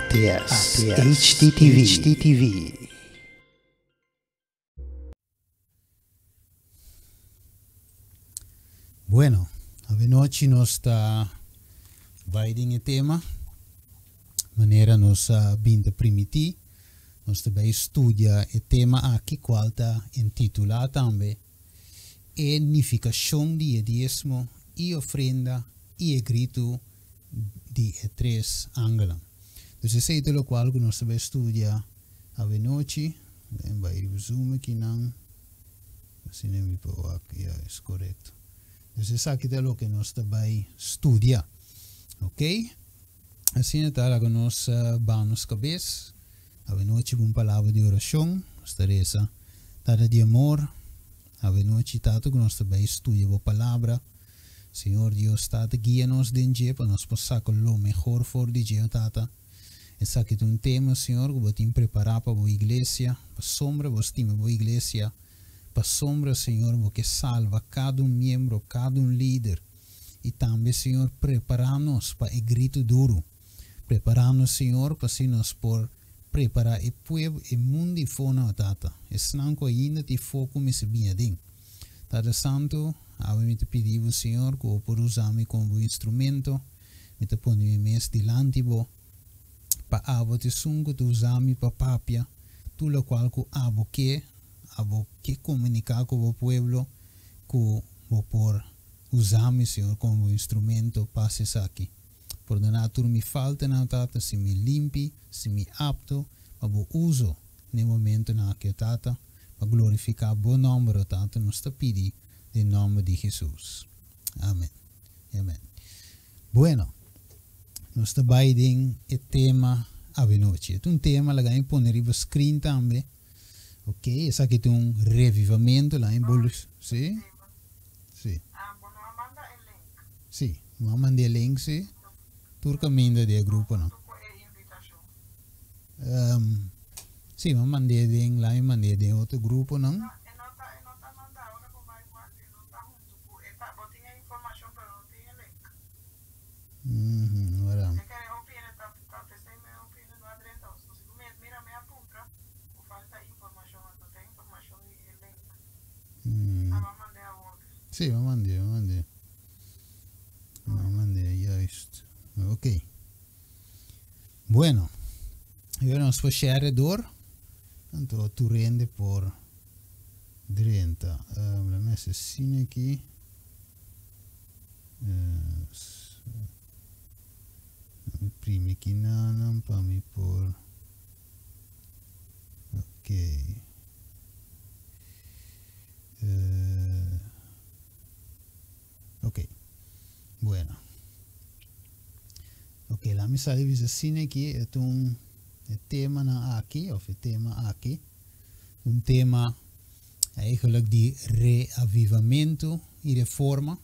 ATS, HDTV. HDTV. Bueno, avenochi nos ta bai den e tema. Manera nos a bin ta primití, nos ta bai studia e tema aki kual ta intitulá tambe E nifikashon di e diesmo i ofrenda i e gritu di e tres angelnan. Dus esei ta lokual ku nos ta bai studia avenochi. Ben bai riba Zoom akinan. Asina mi por wak. Ya, es korekto. Dus esaki ta loke nos ta bai studia. Ok. Asina ta laga nos baha nos kabes. Avenochi ku un palabra di orashon. Nos ta resa, Tata di amor, avenochi Tata ku nos ta bai studia bo palabra. Señor Dios Tata guia nos den dje pa nos por saka lo mehor for di dje, o Tata. Esaki ta un tema, Señor, ku bo tin prepará pa bo iglesia, pasobra bo stima bo iglesia, pasobra, Señor, bo ke salba kada un miembro, kada un lider. I tambe, Señor, prepará nos pa e gritu duru. Prepará nos, Señor, pa asina nos por prepará e pueblo, e mundu i fonan, o Tata, esnan ku ainda tin fo ku mester bini aden. Tata Santu, awe mi ta pidi Bo, Señor, ku Bo por usa mi komo Bo instrumento. Mi ta pone mi mes dilanti Bo, pa Abo ta esun ku ta usa mi pa papia tur lokual ku Abo ke, Abo ke komuniká ku Bo pueblo, ku Bo por usa mi, Señor, komo Bo instrumento pa hasi esaki. Pordoná tur mi faltanan, Tata, si mi limpi, si mi apto pa Bo uso n'e momentonan aki, o Tata, pa glorifiká Bo nòmber, o Tata, nos ta pidi den nòmber di Hesus. Amen. Amen. Bueno, nos ta bai den e tema avenochi. E ta un tema, laga mi pone riba screen tambe. Ok, esaki ta un revivamento, laga mi bolu, si? Si. Si, mi a manda e link, si. Tur kaminda di e gruponan. Um, si, mi a mand'é den, laga mi mand'é den otro gruponan. Mhm, wara. Sí, mi a mand'é, mi a mand'é. Mi a mand'é, juist. Ok. Bueno, yo nos por share door. Anto tur hende por drenta. Um, la mesa sine aquí. Uh, primi aquí nanan pa mi por. Ok. Uh, ok. Bueno. Ok, laat me sali bisa asina aki, e ta un e temanan aki, of e tema aki, un tema eigenlijk di reavivamentu i reforma,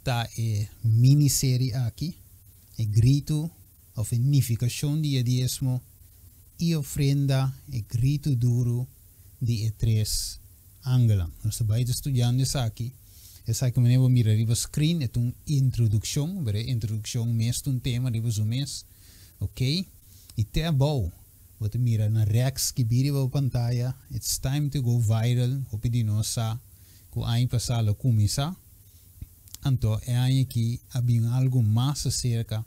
ta e miniserie aki, e gritu of e nifikashon di e diesmo i ofrenda, e gritu duru di e tres angelnan. Nos ta bai ta studiando esaki. Esaki manera bo mira riba screen e ta un introdukshon, pero e introdukshon mes ta un tema riba su mes. Ok, i te abou bo ta mira na rèks skibí riba bo pantaya, It's time to go viral. Hopi di nos sa ku aña pasá lo kuminsá, anto e aña aki a bin algu mas aserka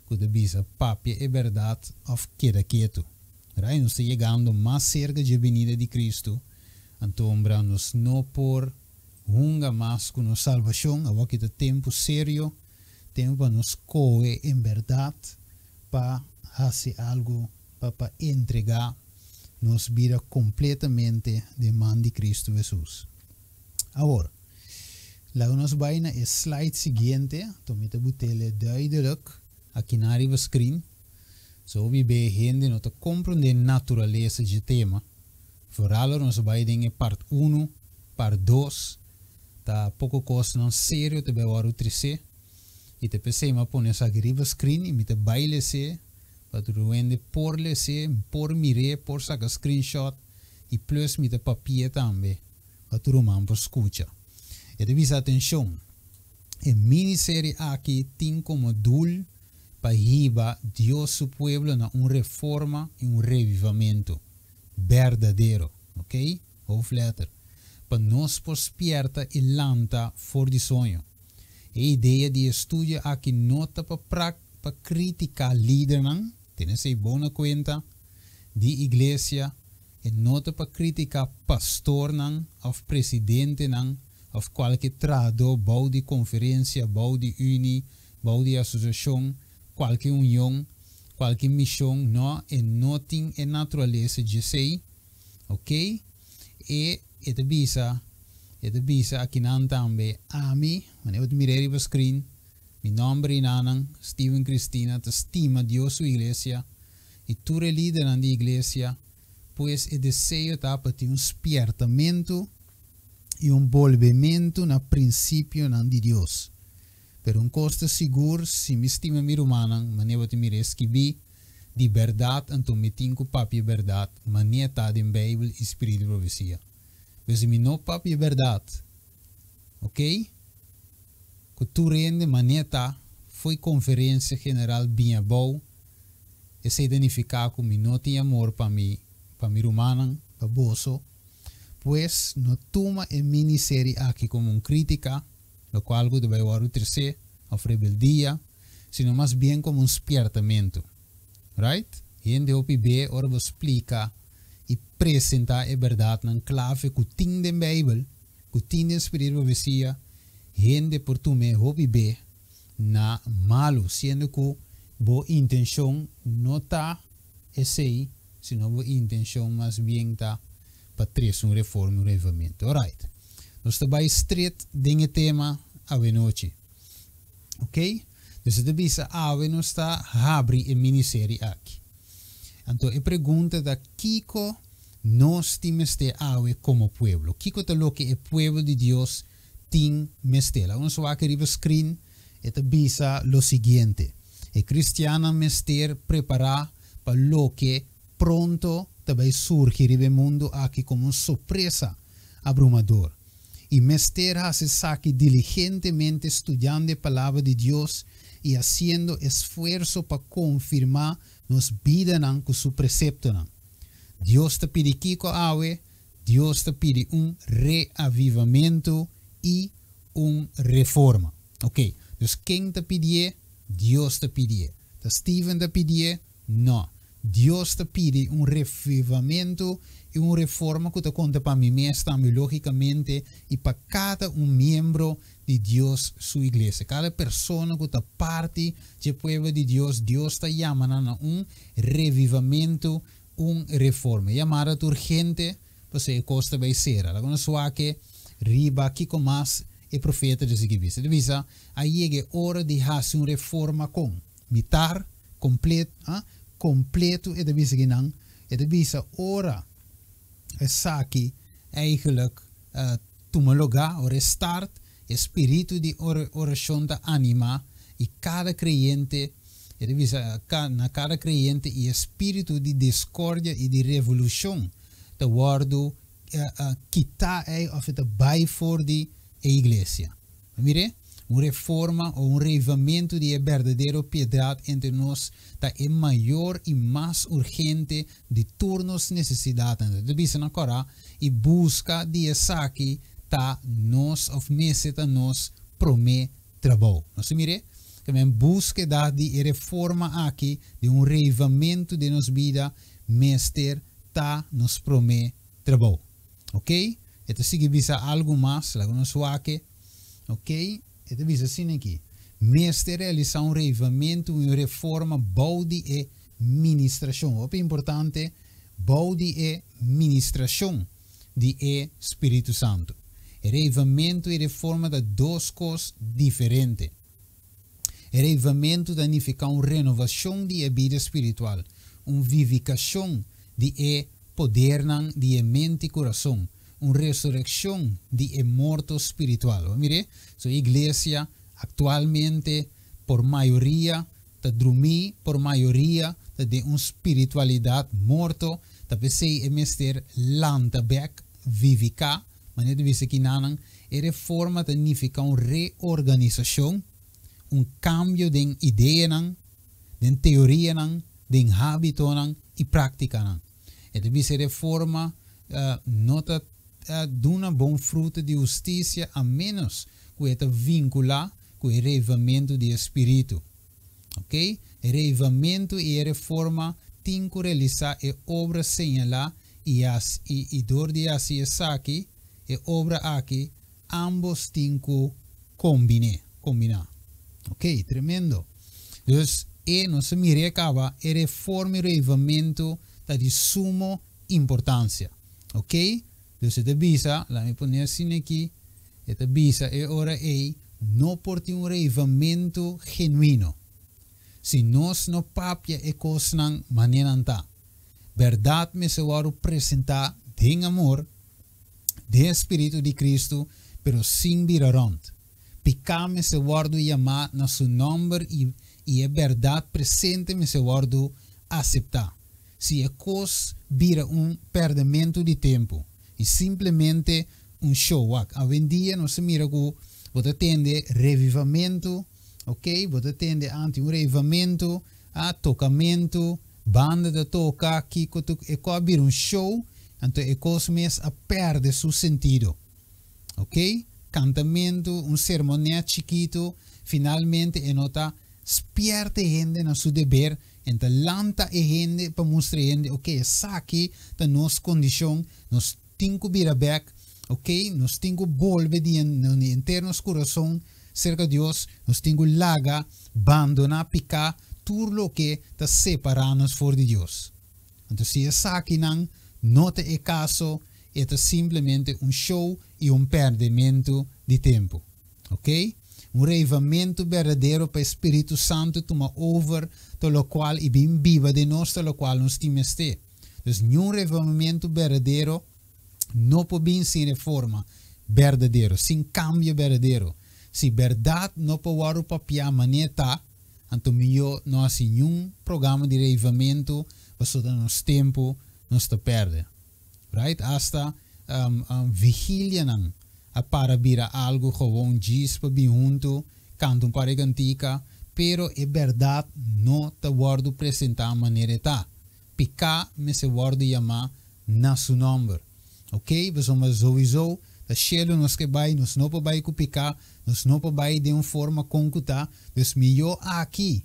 ku ta bisa papia e bèrdat òf keda ketu. Rai nos ta yegando mas serka dje binida di Kristu, antombra nos no por hunga mas ku nos salbashon. Awor ki ta tempu serio, tempu pa nos skohe en bèrdat pa hasi algu pa pa entregá nos bida kompletamente den man di Kristu Hesus. Awor, laga nos bai na e slide siguiente, anto mi ta but'el duidelijk akinan riba screen. So hopi be hende no ta comprende naturalesa dje tema. Vooral ora nos bai den e part uno, part dos, ta poco cosnan serio ta bai wòrdu tresé. I ta p'esei mi a pone esaki riba screen i mi ta bai les'é pa tur hende por les'é, por mir'é, por saca screenshot i plus mi ta papi'é tambe pa tur ruman por scucha. E ta bisa atencion, e miniserie aki tin como doel. Pa hiba Dios su pueblo na un reforma i un revivamentu berdadero, ok, hoofdletter, pa nos por spierta i lanta for di soño. E idea di e studio aki no ta pa pa kritiká lidernan, tene esei bon na kuenta, di iglesia, e no ta pa kritiká pastornan òf presidentenan òf kualke trahadó bou di konferensia, bou di uni, bou di asosiashon, kualke union, kualke mishon, no, e no tin e naturalesa djesei, ok? E e ta bisa, e ta bisa akinan tambe, Ami, wanneer bo ta mira e riba screen, mi nòmber i nanan, Steven Cristina, ta stima Dios su iglesia i tur e lidernan di iglesia, pues e deseo ta pa tin un spiertamentu i un bolbementu na prinsipionan di Dios. Pero un kos ta sigur, si mi stima mi rumannan, manera bo ta mira e skibí, di bèrdat, anto mi tin ku papia bèrdat, manera ta den Beibel i spiritu di profesia. Pero si mi no papia bèrdat, oke, ku tur hende manera ta, fo'i konferensia general bin abou, esei ta nifiká ku mi no tin amor pa mi pa mi rumannan, pa boso. Pues, no tuma e mini-seri aki komo un krítika, lokual ku ta bai wòrdu tresé, òf rebeldia, sino mas bien komo un spièrtamentu. Right? Hende hopi be ora bo splika i presentá e bèrdatnan klave ku tin den Beibel, ku tin den spiritu di profesia, hende por tum'é hopi be na malu, siendo ku bo intenshon no ta esei, sino bo intenshon mas bien ta pa trese un reforma i un revivamentu. Alright. Nos ta bai stret den e tema awenochi. Ok? Dus e ta bisa awe nos ta habri e miniserie aki. Anto e pregunta ta kiko nos tin mester awe komo pueblo? Kiko ta loke e pueblo di Dios tin mester? Laga nos wak riba screen, e ta bisa lo siguiente, E kristiannan mester prepará pa loke pronto ta bai surgi riba e mundu aki komo un sorpresa abrumador. I mester hasi esaki diligentemente studiando e Palabra di Dios i hasiendo esfuerso pa konfirmá nos bidanan ku su preseptonan. Dios ta pidi kiko awe? Dios ta pidi un reavivamentu i un reforma. Oke, dus ken ta pidié? Dios ta pidié. Ta Steven ta pidié? No. Dios ta pidi un revivamentu i un reforma ku ta konta pa mi mes tambe lógikamente i pa kada un miembro di Dios su iglesia. Kada persona ku ta parti dje pueblo di Dios, Dios ta yama nan na un revivamentu, un reforma. E yamada ta urgente pasobra e kos ta bai sera. Laga nos wak riba kiko mas e profeta ta sigui bisa. E ta bisa, A yega e ora di hasi un reforma kon? Mitar, komplet, ha? Kompletu e ta bisa kinan, e ta bisa ora esaki eigenlijk tuma lugá, ora e start, e spiritu di orashon ta animá i kada kreyente, e ta bisa na kada kreyente i e spiritu di diskordia i di revolushon ta wòrdu kitá ei òf e ta bai for di e iglesia. Mir'é, un reforma o un reivamentu di e berdadero piedat entre nos ta e mayor i mas urgente di tur nos nesesidatnan. Ta bisa na kòrá i buska di esaki ta nos òf mester ta nos promé trabou. Nos ta mir'é? Ta men búskeda di e reforma aki, di un reivamentu den nos bida, mester ta nos promé trabou. Ok, e ta sigui bisa algu mas, laga nos wak e. Ok, e ta bisa asina aki, Mester realisá un reivamentu i un reforma bou di e ministrashon. Hopi importante, bou di e ministrashon di e Spiritu Santu. E reivamentu i reforma ta dos kos diferente. E reivamentu ta nifiká un renovashon di e bida spiritual, un vivikashon di e podernan di e mente i kurason, un resurekshon di e morto spiritual. Bo mir'é? So e iglesia aktualmente por mayoria ta drumí, por mayoria ta den un spiritualidat morto, ta p'esei e mester lanta bèk, viviká. Manera ta bisa kinanan, e reforma ta nifiká un reorganisashon, un kambio den ideanan. Den teorianan, den hábitonan i práktikanan. E ta bisa e reforma no ta duna bon fruta di hustisia a ménos ku e ta vinkulá ku e reivamentu di e spiritu. Ok, e reivamentu i e reforma tin ku realisá e obra señalá i i i dor di hasi esaki, e obra aki, ambos tin ku kombiné, kombiná. Ok, tremendo. Dus e nos a mir'é kaba, e reforma i reivamentu ta di sumo importansia. Ok, dus e ta bisa, laat mi pone asina aki, e ta bisa e ora ei no por tin un reivamentu genuino si nos no papia e kosnan manera nan ta. Bèrdat mester wòrdu presentá den amor, den e spiritu di Kristu, pero sin bira rònt. Piká mester wòrdu yamá na su nòmber i i e bèrdat presente mester wòrdu aseptá. Si e kos bira un pèrdèmentu di tempu i simplemente un show, wak, awendia nos ta mira ku bo ta tende revivamentu, ok, bo ta tende anti un revivamentu, a tokamentu, banda ta toka, kiko tu, e kos a bira un show, anto e kos mes a pèrdè su sentido. Ok, kantamentu, un sermonè chikitu, finalmente e no ta spièrta e hende na su deber, e ta lanta e hende pa mustra e hende, ok, esaki ta nos kondishon, nos tin ku bira bèk, ok, nos tin ku bolbe di henter nos kurason serka Dios, nos tin ku laga, bandoná piká, tur loke ta separá nos for di Dios. Anto si esakinan no ta e kaso, e ta simplemente un show i un pèrdementu di tempu. Ok? Un reivamentu berdadero pa e Spiritu Santu tuma over ta lokual i bin biba den nos ta lokual nos tin mester. Dus niun reivamentu berdadero no por bin sin reforma berdadero, sin kambio berdadero. Si bèrdat no por wòrdu papiá manera ta, Anto mihó no hasi niun programa di reivamentu pasobra nos tempu nos ta pèrdè. Right? Asta vigilianan a para bira algu gewoon djis pa bin huntu, kanta un par di kantika, pero e bèrdat no ta wòrdu presentá manera e ta. Piká mester wòrdu yamá na su nòmber. Ok, pasobra souiso ta shelu nos ke bai, nos no por bai ku piká, nos no por bai den un forma kon ku ta, dus mihó aki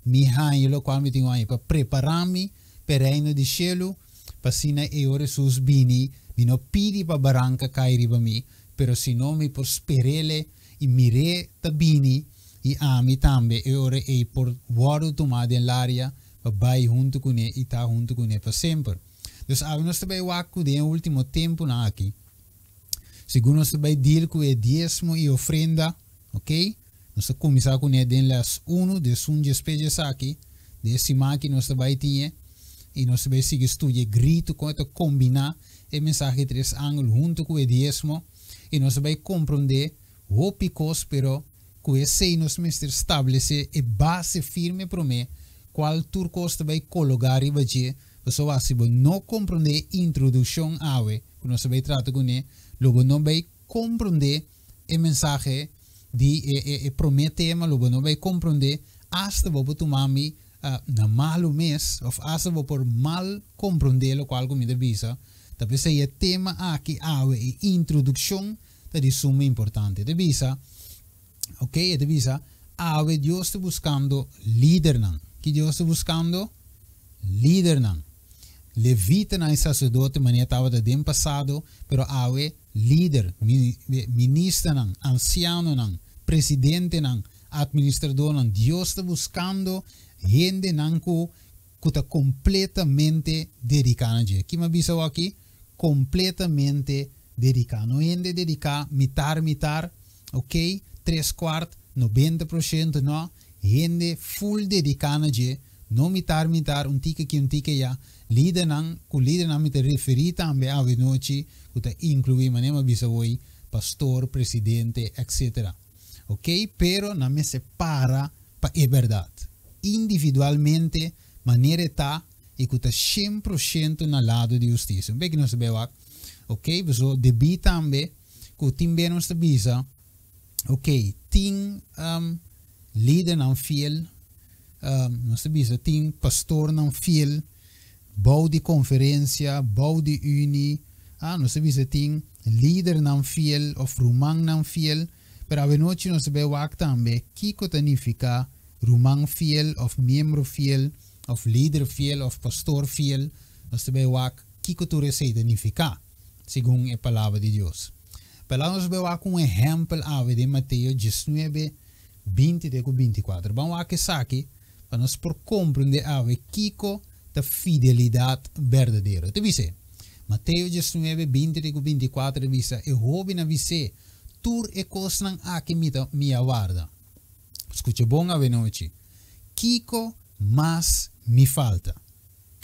mi haña lokual mi tin ku haña pa prepará mi pa e reino di shelu, pa asina e ora Hesus bini mi no pidi pa baranka kai riba mi, pero sino mi por sper'Ele i mir'é ta bini i ami tambe e ora ei por wòrdu tumá den laria pa bai huntu kuné i ta huntu kuné pa semper. Dus awe nos ta bai wak ku den e ultimo tempunan aki, segun nos ta bai deal ku e diesmo i ofrenda, ok, nos ta kuminsá kuné den les unu, des un djespes di esaki, den e siman aki nos ta bai tin e, i nos ta bai sigui studia e gritu kon e ta kombiná e mensahe di tres angel huntu ku e diesmo, i nos ta bai komprondé hopi kos, pero ku esei nos mester stablesé e base firme promé, kual tur kos ta bai kologá riba dje. Pasobra si bo no komprondé e introdukshon awe ku nos ta bai trata kuné, lo bo no bai komprondé e mensahe di e e e promé tema, lo bo no bai komprondé asta bo por tuma mi na malu mes òf asta bo por mal komprondé lokual ku mi ta bisa. Ta p'esei e tema aki awe, e introdukshon, ta di suma importante. E ta bisa, ok, e ta bisa, awe Dios ta buskando lidernan. Ki Dios ta buskando? Lidernan. Levitanan i saserdote manera tabata den pasado, pero awe lider, ministernan, ansianonan, presidentenan, administradornan. Dios ta buskando hendenan ku ku ta kompletamente dediká na dje. Ki mi a bisa awor aki? Kompletamente dediká. No hende dediká mitar mitar, ok, tres kuart, 90%, no. Hende full dediká na dje, no mitar mitar, un tiki aki un tiki aya. Lidernan, ku lidernan mi ta referí tambe awe nochi, ku ta inkluí, manera mi a bisa awor, pastor, presidente, etcetera. Ok, pero nan mester para pa e bèrdat. Individualmente, manera e ta i ku ta 100% na lado di hustisia. Un beki nos ta bai wak, ok, pasobra debí tambe ku tin be nos ta bisa, ok, tin lidernan fiel. Nos ta bisa tin pastornan fiel bou di konferensia, bou di uni, ah, nos ta bisa tin lidernan fiel òf rumannan fiel, pero awenochi nos ta bai wak tambe kiko ta nifiká ruman fiel òf miembro fiel òf lider fiel òf pastor fiel, nos ta bai wak kiko tur esei ta nifiká segun e Palabra di Dios. Pero laga nos bai wak un ehèmpel awe den Mateo diesnuebe, 20 te ku 24. Ban wak esaki pa nos por komprendé awe kiko ta fidelidat berdadero. Ta bis'é, Mateo 19, 20 te ku 24 ta bisa, E hóben a bis'é, Tur e kosnan aki mi ta mi a warda. Skucha bon awenochi. Kiko mas mi falta?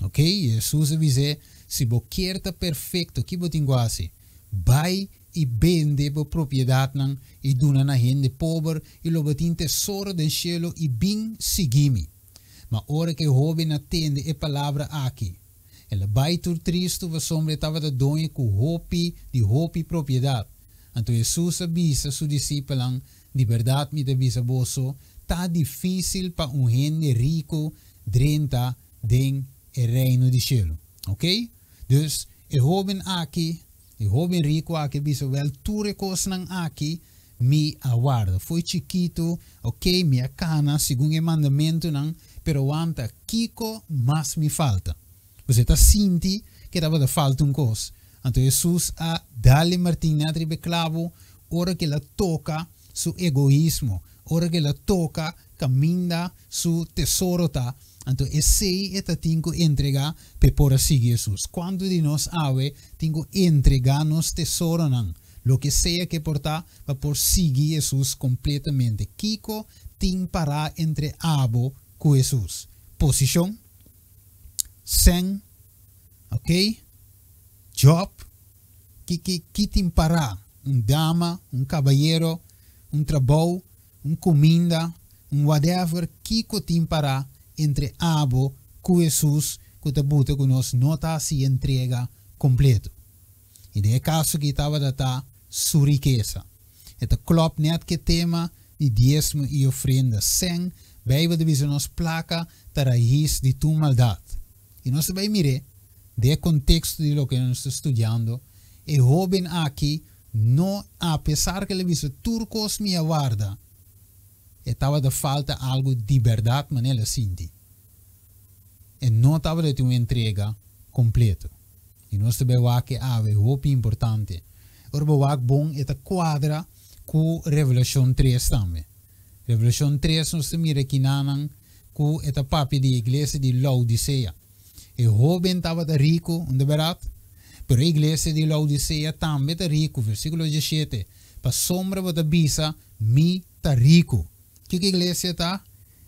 Ok, Hesus a bis'é, Si bo kier ta perfekto, ki bo tin ku hasi? Bai i bende bo propiedatnan i duna na hende pober, i lo bo tin tesoro den shelu, i bin sigui mi. Ma ora ku e hóben a tende e palabra aki, el a bai tur tristu pasobra e tabata doño ku hopi di hopi propiedat. Anto Hesus a bisa su disipelnan, Di bèrdat mi ta bisa boso, ta difísil pa un hende riku drenta den e Reino di shelu. Oké? Dus, e hóben aki, e hóben riku aki a bisa, Wèl, tur e kosnan aki mi a warda. Fo'i chikitu, oké, mi a kana segun e mandamentunan, pero wanta, kiko mas mi falta? Pues e ta sinti ku e tabata falta un kos. Anto Hesus a dal e martin nèt riba e klabu ora ku el a toka su egoismo, ora ku el a toka kaminda su tesoro ta, anto esei e ta tin ku entregá pa e por a sigui Hesus. Kuantu di nos awe tin ku entregá nos tesoronan, loke sea ku e por ta, pa por sigui Hesus kompletamente? Kiko tin pará entre abo ku Hesus? Posishon? Sèn? Oké? Jòb? Ki ki ki tin pará? Un dama? Un kabayero? Un trabou? Un kuminda, un whatever, kiko tin pará entre abo ku Hesus ku ta buta ku nos no ta hasi entrega kompleto. I den e kaso aki tabata ta su rikesa. E ta klòp nèt ku e tema di diesmo i ofrenda. Sèn, Beibel ta bisa nos plaka ta rais di tur maldat. I nos ta bai mir'é den e konteksto di loke nos ta studiando, e hóben aki no, apesar ku el a bisa tur kos mi a warda, e tabata falta algu di bèrdat manera el a sinti. E no tabata tin un entrega kompleto. I nos ta bai wak e awe hopi importante. Ora bo wak bon e ta kuadra ku Revelashon tres tambe. Revelashon tres nos ta mira kinanan ku e ta papia di e iglesia di Laodisea. E hóben tabata riku, unda bèrdat? Pero e iglesia di Laodisea tambe ta riku, versíkulo diesshete, Pasobra bo ta bisa, Mi ta riku. Kiko iglesia ta?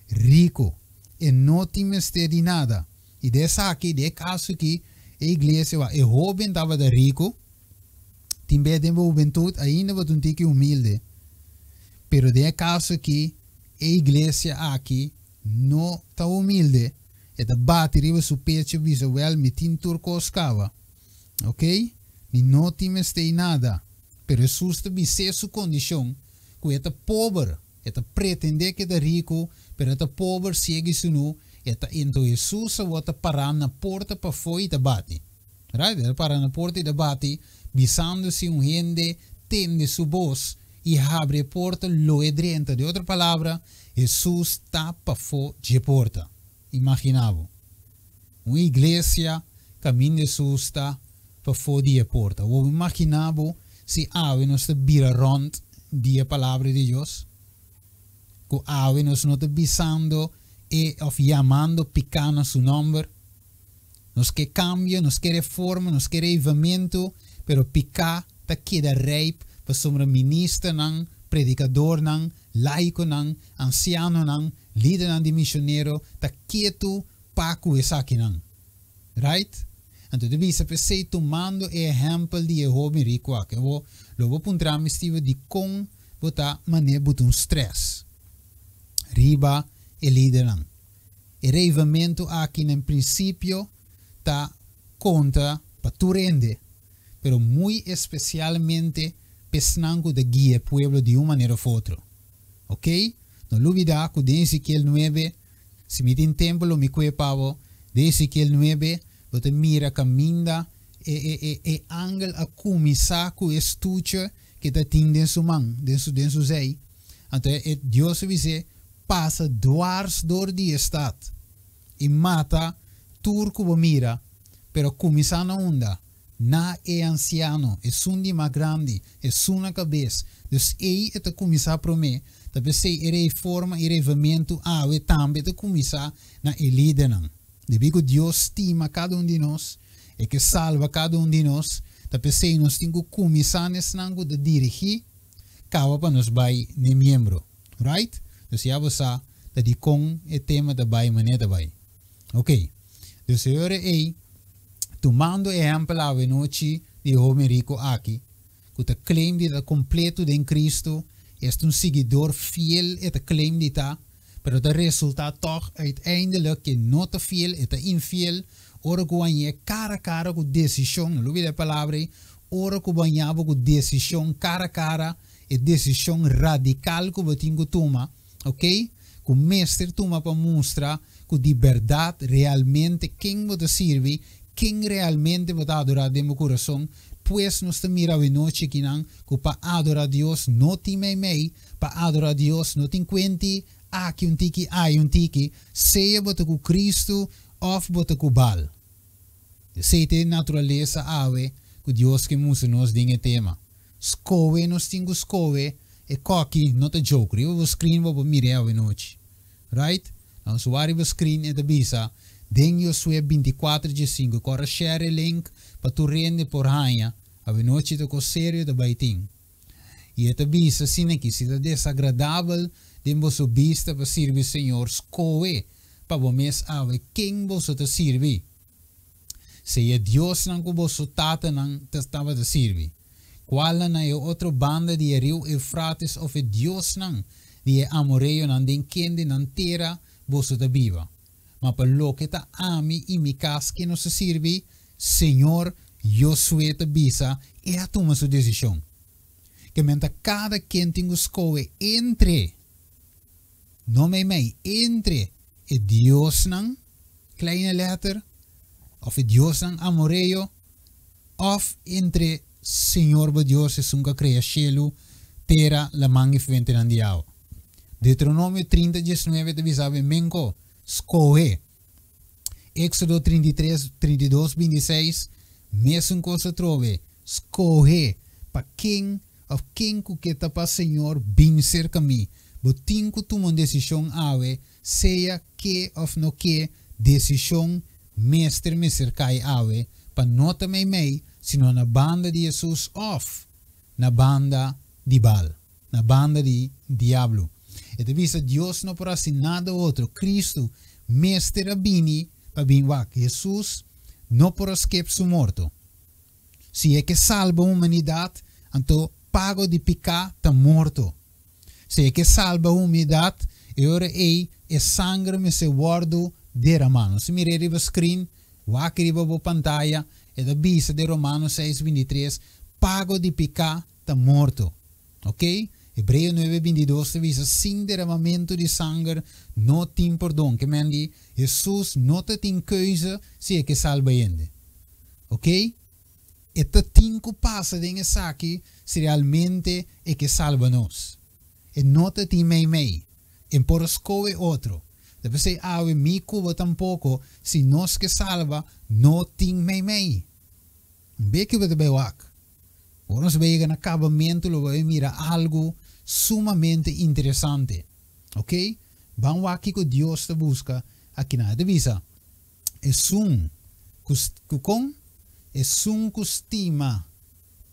Riku. E no tin mester di nada. I den esaki, den e kaso aki, e iglesia wak e hóben tabata riku, tin bes den bo hubentut ainda bo ta un tiki humilde, pero den e kaso aki e iglesia aki no ta humilde, e ta bati riba su pecho bisa, Wèl, mi tin tur kos kaba. Oké? Mi no tin mester nada. Pero Hesus ta bis'é su kondishon, ku e ta pober. E ta pretendé ku e ta riku, pero e ta pober, siegu i sunú. E ta Enton Hesus awor ta pará na porta pafó i ta bati. Right? E ta pará na porta i ta bati, bisando si un hende tende su bos i habri e porta, lo e drenta. Den otro palabra, Hesus ta pafó dje porta. Imaginá bo. Un iglesia kaminda Hesus ta pafó di e porta. Bo imaginá bo si awe nos ta bira rònt di e Palabra di Dios? Ku awe nos no ta bisando e òf yamando piká na su nòmber? Nos ke kambio, nos ke reforma, nos ke reivamentu, pero piká ta keda rijp pasobra ministernan, predikadornan, laikonan, ansianonan, lidernan di misionero ta ketu pa ku esakinan. Right? Anto ta bisa p'esei tumando e ehèmpel di e hóben riku aki. Awor, lo bo puntra mi, Steven, dikon bo ta manera bo ta un strès riba e lidernan? E reivamentu aki na prinsipio ta konta pa tur hende, pero muy espesialmente p'esnan ku ta guia e pueblo di un manera òf otro. Oké? No lubidá ku den Ezekiel nuebe. Si mi tin tempu lo mi kue pa bo den Ezekiel nuebe, bo ta mira kaminda e e e e angel a kuminsá ku e stuche ke ta tin den su man, den su den su zei. Anto e e Dios a bis'é, Pasa dwars dor di e stat i mata tur ku bo mira, pero kuminsá na unda? Na e ansiano, esun di mas grandi, esun na kabes. Dus ei e ta kuminsá promé. Ta p'esei e reforma i revamentu awe tambe ta kuminsá na e lidernan. Debí ku Dios stima kada un di nos, e ke salba kada un di nos, ta p'esei nos tin ku kuminsá na esnan ku ta dirigí kaba pa nos bai n'e miembro. Right? Dus ya bo sa ta dikon e tema ta bai manera ta bai. Ok. Dus e ora ei, tumando ehèmpel awenochi di e hoben riku aki, ku ta claim di ta kompleto den Kristu, esta un siguidor fiel e ta claim di ta, pero ta resultá tòg uiteindelijk ke no ta fiel, e ta infiel, ora ku hañ'é kara kara ku desishon, no lubida e palabra ei, ora ku bo haña bo ku desishon kara kara, e desishon radikal ku bo tin ku tuma, ok, ku mester tuma pa mustra ku di bèrdat realmente ken bo ta sirbi, ken realmente bo ta adorá den bo kurason. Pues nos ta mira awenochi akinan ku pa adorá Dios no tin meimei, pa adorá Dios no tin kuenti aki un tiki ai un tiki, sea bo ta ku Kristu òf bo ta ku Baal. Esei ta e naturalesa awe ku Dios ke mustra nos den e tema. Skohe nos tin ku skohe e koki no ta joke riba bo screen bo por mir'é awenochi right nos wak riba screen e ta bisa den Josué bintikuater diesinku kora share e link pa tur hende por haña awenochi ta kos serio ta bai tin i e ta bisa asina ki si ta desagradabel den boso bista pa sirbi Señor skohe pa bo mes awe ken boso ta sirbi. Sea e diosnan ku boso tatanan ta tabata sirbi, kualnan na e otro banda di e riu Eufrates òf e diosnan di e amoreonan den kende nan tera boso ta biba. Ma pa loke ta ami i mi kas ke nos ta sirbi, señor Josué ta bisa, e a tuma su desishon. Ke men ta kada ken tin ku skohe entre. No meimei entre e diosnan, kleine letter, of e diosnan amoreo, of entre Señor bo Dios esun ku a krea shelu, tera, laman i fuentenan di awa. Deuteronomio 30, 19 ta bisa awe menko, skohe. Éxodo 33, 32, 26, mesun kos atrobe, skohe pa ken Of ken ku ke ta pa Señor bin serka mi. Bo tin ku tuma un desishon awe, sea ke of no ke, desishon mester mester kai awe pa no ta meimei, sino na banda di Hesus of na banda di Baal, na banda di diablo. E ta bisa Dios no por hasi nada otro, Kristu mester a bini pa bin wak. Hesus no por a skep su morto. Si e ke salba humanidat, anto pago di piká ta morto. Si e ke salba humanidat, e ora ei e sanger mester wòrdu deramá. Nos ta mir'é riba screen, wak riba bo pantaya, e ta bisa den Romanos seis bintitres, Pago di piká ta morto. Ok? Hebreo nuebe bintidos ta bisa, Sin deramamentu di sanger no tin pordon. Ke men di, Hesus no ta tin keuze si e ke salba hende. Ok? E ta tin ku pasa den esaki si realmente e ke salba nos. E no ta tin meimei. E por a skohe otro. Ta p'esei awe mi ku bo tampoko, si nos ke salba, no tin meimei. Un beki bo ta bai wak. Ora nos bai yega na kabamentu lo bai mira algu sumamente interesante. Ok? Ban wak kiko Dios ta buska akinan. E ta bisa. Esun ku ku kon? Esun ku stima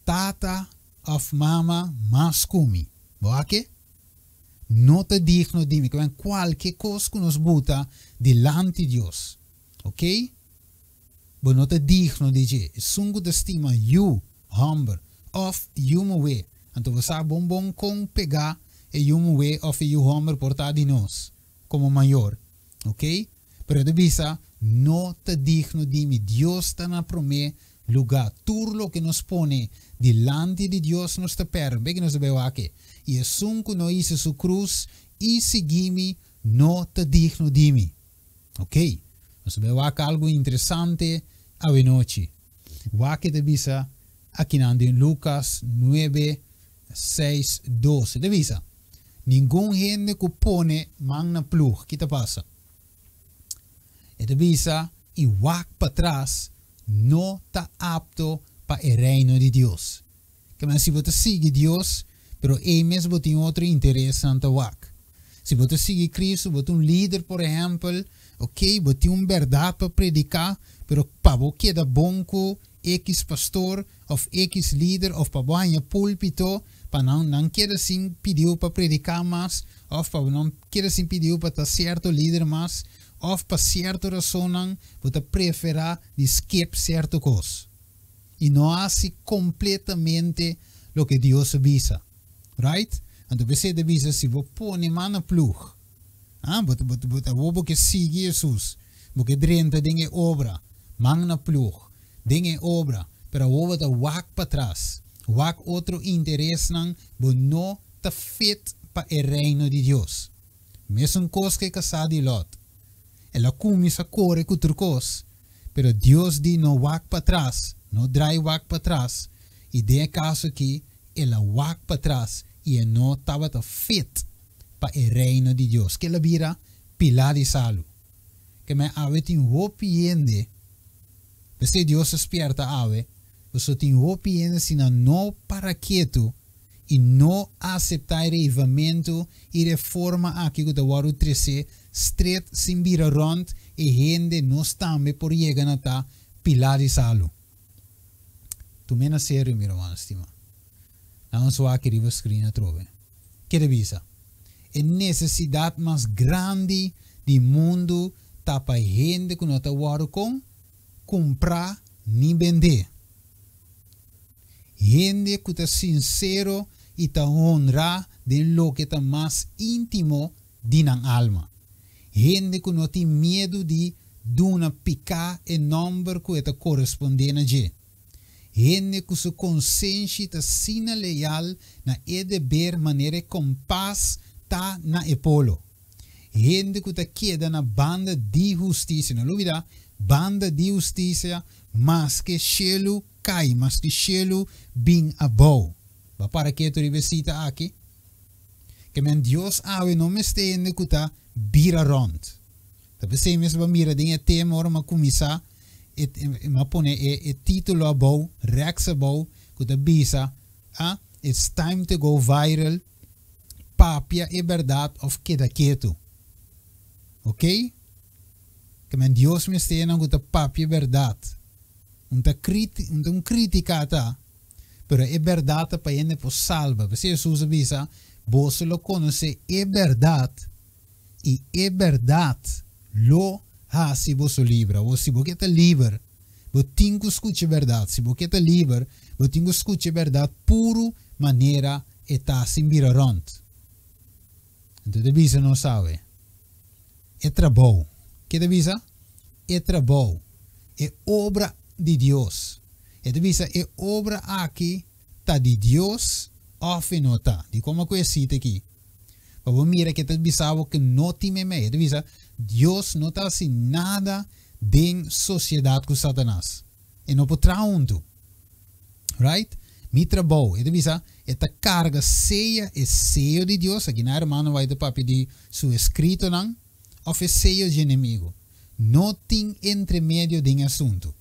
tata òf mama mas ku mi. Bo a ke? No ta digno di mi. Ke men kualke kos ku nos buta dilanti Dios, oke? Bo no ta digno di dje. Esun ku ta stima yu hòmber òf yu muhé. Anto bo sa bon bon kon pegá e yu muhé òf e yu hòmber por ta di nos komo mayor. Ok? Pero e ta bisa, No ta digno di mi. Dios ta na promé lugá. Tur loke nos pone dilanti di Dios nos ta pèrdè. B'e ki nos ta bai wak e. I esun ku no hisa su krus i sigui mi no ta digno di mi. Ok, nos ta bai wak algu interesante awenochi. Wak e ta bisa akinan den Lukas nuebe, seis, dos. E ta bisa, Ningun hende ku pone man na plug, ki ta pasa? E ta bisa, i wak patras no ta apto pa e Reino di Dios. Kema si bo ta sigui Dios, pero ei mes bo tin otro interesnan ta wak. Si bo ta sigui Cristo, bo ta un lider por ehempel, ok, bo tin un berdad pa predica, pero pa bo keda bon cu X pastor of X lider of pa bo haña pulpito, pa nan nan keda sin pidiu pa predica mas, of pa bo nan keda sin pidiu pa ta cierto lider mas, of pa cierto rasonnan bo ta prefera di skip cierto cos. I no hasi kompletamente loke Dios a bisa. Right? Anto p'esei ta bisa si bo pone man na plug, ah, bo ta, bo ta, bo ta, awor bo ke sigui Hesus, bo ke drenta den e obra, man na plug, den e obra, pero awor bo ta wak patras, wak otro interesnan, bo no ta fit pa e Reino di Dios. Mesun kos ku e kasá di Lòt. El a kuminsá kore ku tur kos, Pero Dios di no wak patras, no drai wak patras, i den e kaso aki el a wak patras i e no tabata fit pa e Reino di Dios, ke el a bira pilá di salu. Ke men awe tin hopi hende, p'esei Dios a spierta awe, pasobra tin hopi hende si nan no para ketu i no aseptá e reivamentu i reforma aki ku ta wòrdu tresé stret sin bira rònt e hende nos tambe por yega na ta pilá di salu. Tum'é na serio mi ruman stimá. Nan nos wak riba screen atrobe. Ke ta bisa? E nesesidat mas grandi di mundu ta pa hende ku no ta wòrdu kon kumprá ni bendé. Hende ku ta sinsero i ta honrá den loke ta mas íntimo di nan alma. Hende ku no tin miedu di duna piká e nòmber ku e ta korespondé na dje. Hende ku su konsenshi ta asina leal na e deber manera e kompas ta na e polo. Hende ku ta keda na banda di hustisia, no lubidá, banda di hustisia maske shelu Kai maske shelu bin abou. Bo a para ketu riba e sita aki? Ke men Dios awe no mester hende ku ta bira rònt. Ta p'esei mes bo a mira den e tema ora mi a kuminsá, e mi a pone e e título abou, rèks abou, ku ta bisa, ah, It's time to go viral, papia e bèrdat òf keda ketu. Oké? Ke men Dios mester hendenan ku ta papia e bèrdat. Un ta kriti, un ta un kritika ta, pero e bèrdat ta pa hende por salba. P'esei Hesus a bisa, Boso lo konosé e bèrdat, i e bèrdat lo hasi boso liber. Awor, si bo ke ta liber, bo tin ku skucha e bèrdat. Si bo ke ta liber, bo tin ku skucha e bèrdat puru manera e ta, sin bira rònt. Anto ta bisa nos awe, e trabou. Ke ta bisa? E trabou. E obra di Dios. E ta bisa e obra aki ta di Dios of e no ta. Dikon bo ku e sita aki? Pa bo mira ke ta bisa bo ke no tin meimei. E ta bisa Dios no ta hasi nada den sosiedat ku Satanas. E no por traha huntu. Right? Mi trabou, e ta bisa, e ta karga sea e seyo di Dios, aki nan hermano White ta papia di su eskritonan, òf e seyo dje enemigu. No tin entremedio den e asuntu.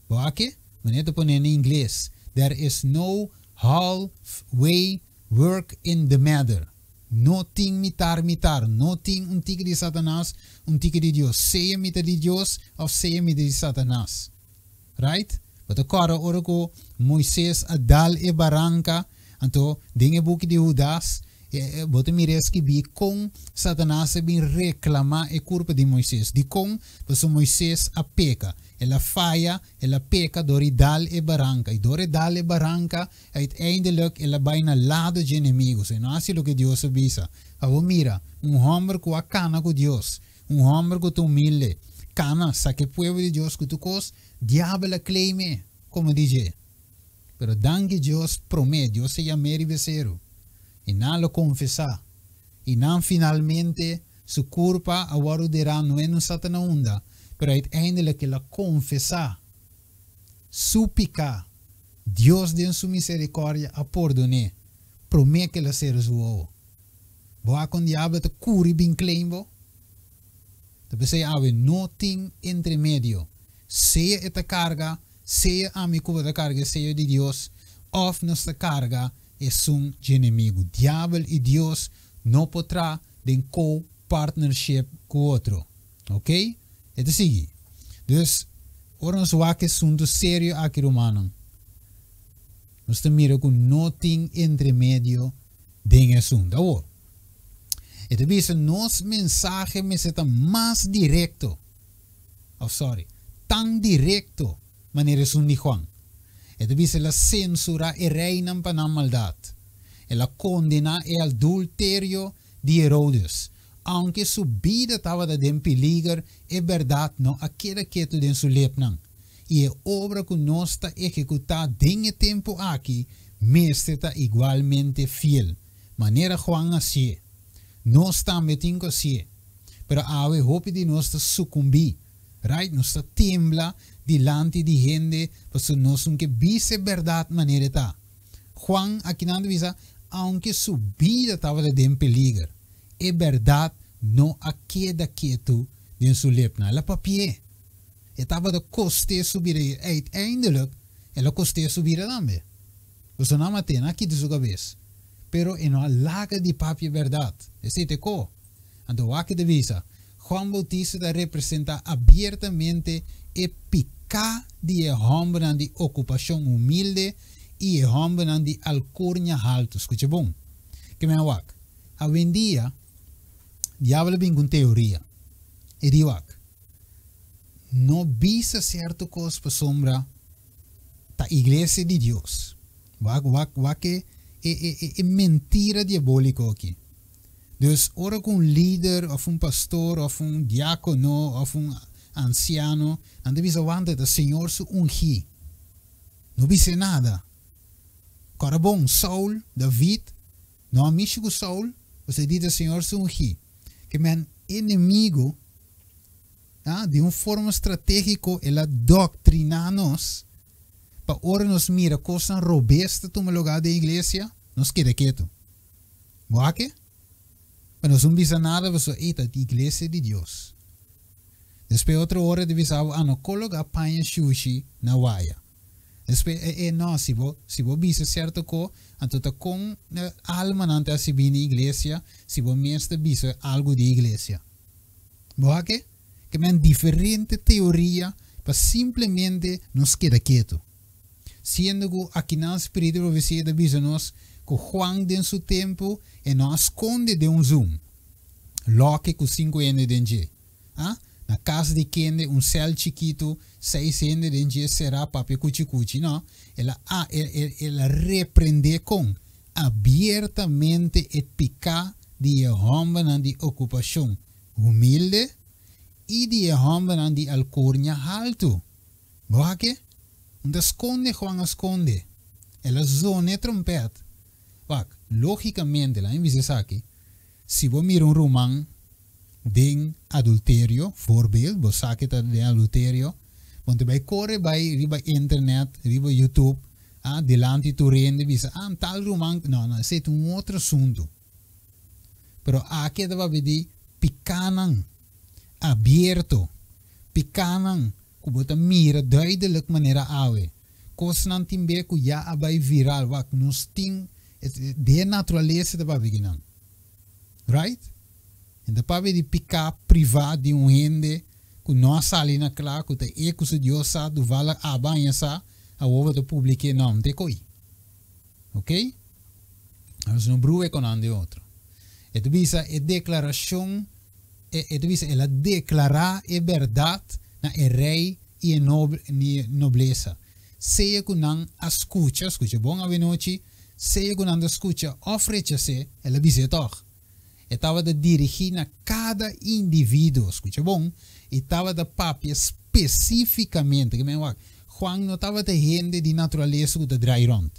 Bo a ke? Manera ta pone na ingles, There is no halfway work in the matter. No tin mitar mitar, no tin un tiki di Satanas, un tiki di Dios. Sea mi ta di Dios òf sea mi ta di Satanas. Right? Bo ta kòrda ora ku Moises a dal e baranka, anto den e buki di Hudas, bo ta mira e skibí kon Satanas a bin reklamá e kurpa di Moises. Dikon? Pasobra Moises a peka. El a faya, el a peka dor di dal e baranka. I dor e dal e baranka, uiteindelijk el a bai na lado dje enemigu. So e no hasi loke Dios a bisa. Awor mira, un hòmber ku a kana ku Dios, Un hòmber ku ta humilde, kana, saka e pueblo di Dios ku tur kos, diabel a claim'é komo di dje. Pero danki Dios promé, Dios a yam'é riba e seru, i nan lo konfesá, i nan finalmente Su kurpa a wòrdu derá no e no sa ta na unda, pero uiteindelijk el a konfesá su piká. Dios den su miserikòrdia a pordon'é promé ku el a sera su wowo. Bo a kon diabel ta kuri bin claim bo? Ta p'esei awe no tin entremedio. Sea e ta karga, sea ami ku bo ta karga e seyo di Dios, òf nos ta karga esun dje enemigu. Diabel i Dios no por tra den co-partnership ku otro. Ok? E ta sigui. Dus, ora nos wak e asuntu serio aki rumannan, nos ta mira ku no tin entremedio den e asuntu. Awor, e ta bisa nos mensahe mester ta mas direkto, òf sòri, tan direkto manera esun di Juan. E ta bisa el a sensurá e reinan pa nan maldat. El a kondená e adulterio di Herodes. Aunke su bida tabata den peliger, e bèrdat no a keda ketu den su lepnan. I e obra ku nos ta ehekutá den e tempu aki mester ta igualmente fiel, manera Juan a hasié. Nos tambe tin ku hasié. Pero awe hopi di nos ta sukumbí, right? Nos ta tembla dilanti di hende pasobra nos no ke bisa e bèrdat manera e ta. Juan akinan ta bisa, aunke su bida tabata den peliger, e bèrdat no a keda ketu den su lepnan. El a papi'é. E tabata kost'é su bida i uiteindelijk el a kost'é su bida tambe. Pasobra nan a mat'é, nan a kita su kabes. Pero e no a laga di papia e bèrdat. Esei ta e ko. Anto wak e ta bisa, Juan Bautista ta representá abiertamente e piká di e hòmbernan di okupashon humilde i e hòmbernan di alkurnia haltu. Skucha bon. Ke men a wak? Awendia, diabel a bin ku un teoria. E di wak, No bisa sierto kos pasobra ta iglesia di Dios. Wak, wak, wak e, e, e, e mentira diabóliko aki. Dus ora ku un lider òf un pastor òf un diákono òf un ansiano, nan ta bisa wanta ta Señor su ungí. No bis'é nada. Kòrda bon, Saul, David, no a mishi ku Saul, pasobra e di ta Señor su ungí. Ke men enemigu, ah, di un forma stratégiko el a doktriná nos pa ora nos mira kosnan robes ta tuma lugá den iglesia, nos keda ketu. Bo a ke? Pa nos no bisa nada pasobra ei ta iglesia di Dios. Despues otro ora di bisa bo a no kologa paña shushi na waya. Despues e e no si bo si bo bisa sierto ko anto ta kon almanan ta hasi bini iglesia si bo mes ta bisa algu di iglesia. Bo a ke? Ke men diferente teoria pa simplemente nos keda ketu. Siendo ku akinan spiritu di profesia ta bisa nos ku Juan den su tempu e no a skonde den un zoom loke ku sinku hende den dje. A Na kas di kende un sèl chikitu, seis hende den dje será papia kuchi kuchi. No, el a el a reprendé kon abiertamente e piká di e hòmbernan di okupashon humilde i di e hòmbernan di alkurnia haltu. Bo a ke? Un ta skonde Juan a skonde. El a zona e trompèt. Wak, lógikamente, laat mi bisa esaki, si bo mira un ruman den adulterio, voorbeeld, bo sa ke ta den adulterio, bo no ta bai kore bai riba internet, riba YouTube, ah, dilanti tur hende bisa, ah, tal ruman, no, no, esei ta un otro asuntu. Pero aki e ta papia di pikánan abierto, pikánan ku bo ta mira duidelijk manera awe. Kosnan tin be ku ya a bai viral. Wak, nos tin den e naturalesa ta papia kinan. Right? En ta papia di piká privá di un hende ku no a sali na kla ku ta e ku su Dios sa, duval a baña sa, awor bo ta publik'é. No, no ta e koi. Ok? Nos no brua ku nan den otro. E ta bisa e deklarashon, e ta bisa el a deklará e bèrdat na e rei i e noblesa. Sea ku nan a skucha, skucha bon awenochi, sea ku nan ta skucha òf rechas'é, el a bis'é tòg. E tabata dirigí na kada individuo, skucha bon, i tabata papia spesífikamente. Ke men wak, Juan no tabata hende di naturalesa ku ta drai rònt.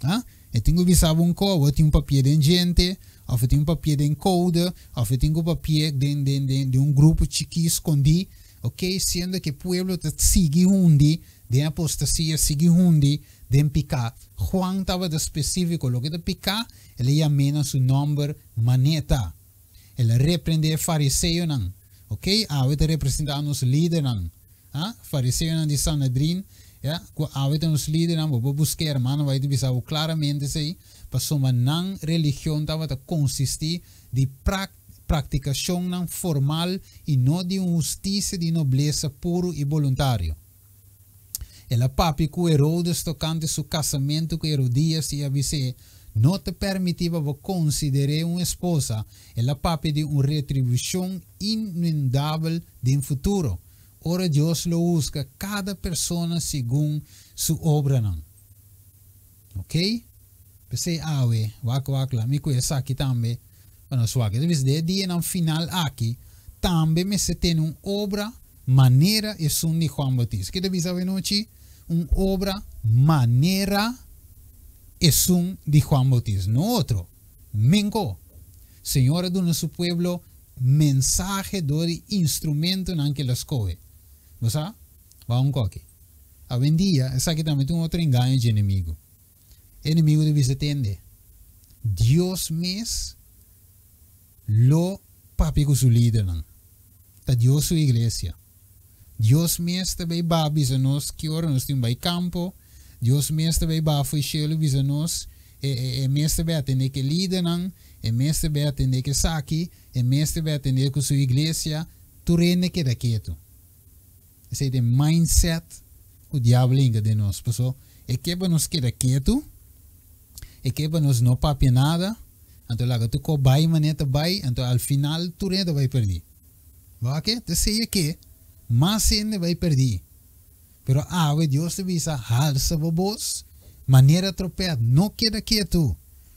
Ha? E tin ku bisa bo un ko, bo tin un papia den djente, òf e tin un papia den koude, òf e tin ku papia den den den den un grupo chikí skondí, ok, siendo ku e pueblo ta sigui hundi den apostasia, sigui hundi den piká. Juan tabata spesífiko, loke ta piká, el a yam'é na su nòmber maneta. El a reprendé e fariseonan, ok, awe ta representá nos lidernan. Ha? Fariseonan di Sanedrin, ya, ku awe ta nos lidernan, bo por busk'é, hermano White ta bisa bo klaramente esei, pasobra nan religion tabata konsistí di prak praktikashonnan formal i no di un hustisia di noblesa puru i boluntario. El a papia ku Herodes tokante su kasamentu ku Herodias i a bis'é, No ta permití pa bo konsider'é un esposa. El a papia di un retribushon inundabel den futuro, ora Dios lo husga kada persona segun su obranan. Ok? P'esei awe, wak wak, laat mi ku esaki tambe pa nos wak. E ta bisa, den e dianan final aki, tambe mester tene un obra manera esun di Juan Bautista. Ke ta bisa awe nochi? Un obra manera esun di Juan Bautista, no otro. Menko! Señor a duna su pueblo mensahe dor di instrumentonan ke el a skohe. Bo sa? Wou un koki. Awendia, esaki tambe ta un otro engaño dje enemigu. E enemigu ta bisa tende, Dios mes lo papia ku su lidernan. Ta Dios su iglesia. Dios mes ta bay baha bisa nos ki ora nos tin bay campo, Dios mes ta bay baha fo'i shelu bisa nos, e e e mes ta bay atende ku e lidernan, e mes ta bay atende ku esaki, e mes ta bay atende ku su iglesia, tur hende keda ketu. Esei ta e mindset ku diabel a hinka den nos, paso e ke pa nos keda ketu, e ke pa nos no papia nada, anto laga tur kos bay manera ta bay, anto al final tur hende ta bay perdi. Wak, ta sea ke mas hende bai perdí. Pero awe Dios ta bisa, Halsa bo bos, manera tropèt, no keda ketu,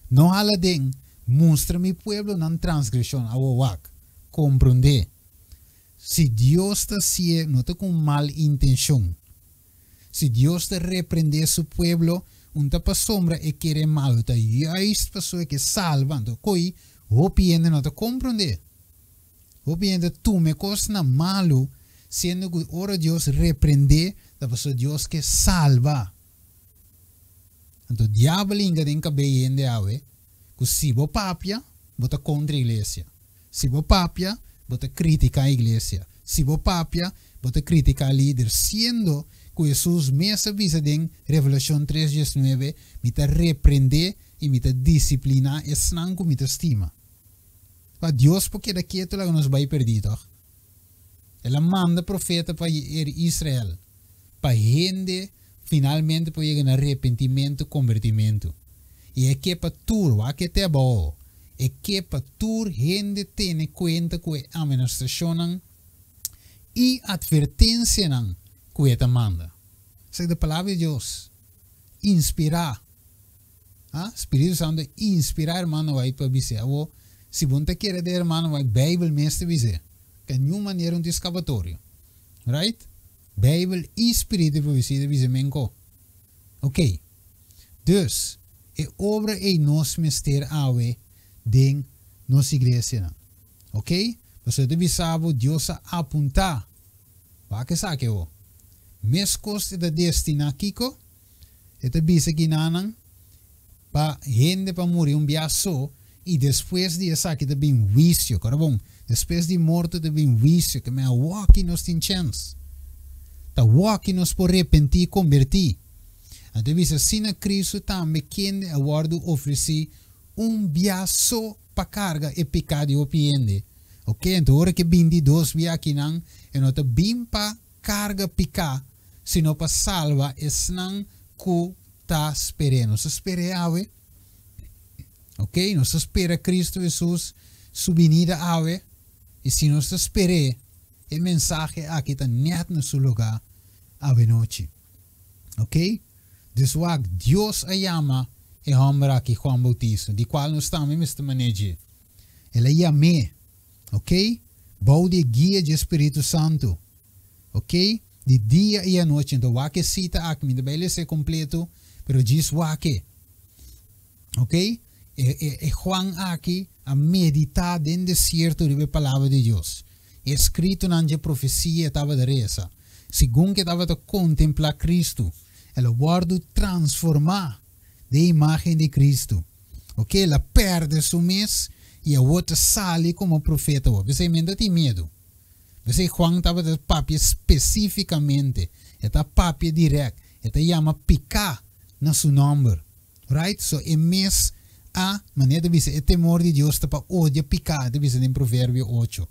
no hala den, mustra mi pueblo nan transgreshon. Awo wak, komprondé, si Dios ta hasié no ta ku un mal intenshon. Si Dios ta reprendé su pueblo, un ta pasobra e kere malu, ta juist pasobra e ke salba. Anto koi hopi hende no ta komprondé. Hopi hende tuma e kosnan malu, siendo ku ora Dios reprendé, ta pasobra Dios ke salba. Anto diabel hinka den kabei hende awe ku si bo papia, bo ta kontra iglesia. Si bo papia, bo ta kritiká iglesia. Si bo papia, bo ta kritiká lider, siendo ku Hesus mes a bisa den Revelashon tres diesnuebe, Mi ta reprendé i mi ta disipliná esnan ku mi ta stima. Pa Dios por keda ketu laga nos bai perdí, tòg? El a manda profeta pa Israel, pa hende finalmente por yega na repentimentu, kombertimentu. I e ke pa tur, wak e te abou, e ke pa tur hende tene kuenta ku e amenastrashonnan i atvertensianan ku e ta manda. Esaki ta Palabra di Dios, inspirá. Ha? Spiritu Santu a inspirá hermano White pa bis'é. Awor, si bo no ta kere den hermano White, Bijbel mes ta bis'é. Ka niun manera un tin skapatorio. Right? Bijbel i Spiritu di profesia ta bis'é menko. Ok. Dus, e obra ei nos mester awe den nos iglesianan. Ok? Pasobra ta bisa bo Dios a apuntá. Wak esaki awor. Meskos e ta destiná kiko? E ta bisa kinanan pa hende pa muri un bia so i despues di esaki ta bin huisio. Kora bon, despues di morto ta bin huisio, ke men awoki nos tin chèns. Ta awoki nos por repentí i kombertí. Anto e bisa asina Kristu tambe kende a wòrdu ofresí un bia so pa karga e piká di hopi hende. Oke, anto ora ke bin di dos bia akinan, e no ta bin pa karga piká, sino pa salba esnan ku ta sper'é. Nos ta sper'é awe? Ok, nos ta spera Kristu Hesus su binida awe? I si nos ta sper'é, e mensahe aki ta nèt na su lugá awenochi. Ok? Dus wak, Dios a yama e hòmber aki Juan Bautista, di kual nos tambe mester man'é dje. El a yam'é, ok, bou di e guia dje Spiritu Santu. Ok, di dia i anochi. Anto wak e sita aki, mi ta bai lesa e kompleto, pero djis wak e. Ok? E, e, e Juan aki a meditá den desierto riba e palabra di Dios. E eskritonan dje profesia e tabata resa. Segun ku e tabata kontemplá Kristu, el a wòrdu transformá den imágen di Kristu. Ok, el a pèrdè su mes i awor ta sali komo profeta awor. P'esei mi no ta tin miedu. P'esei Juan tabata papia spesífikamente. E ta papia dirèkt. E ta yama piká na su nòmber. Right? So e mes a, manera ta bisa, e temor di Dios ta pa odia piká, e ta bisa den Proverbio ocho.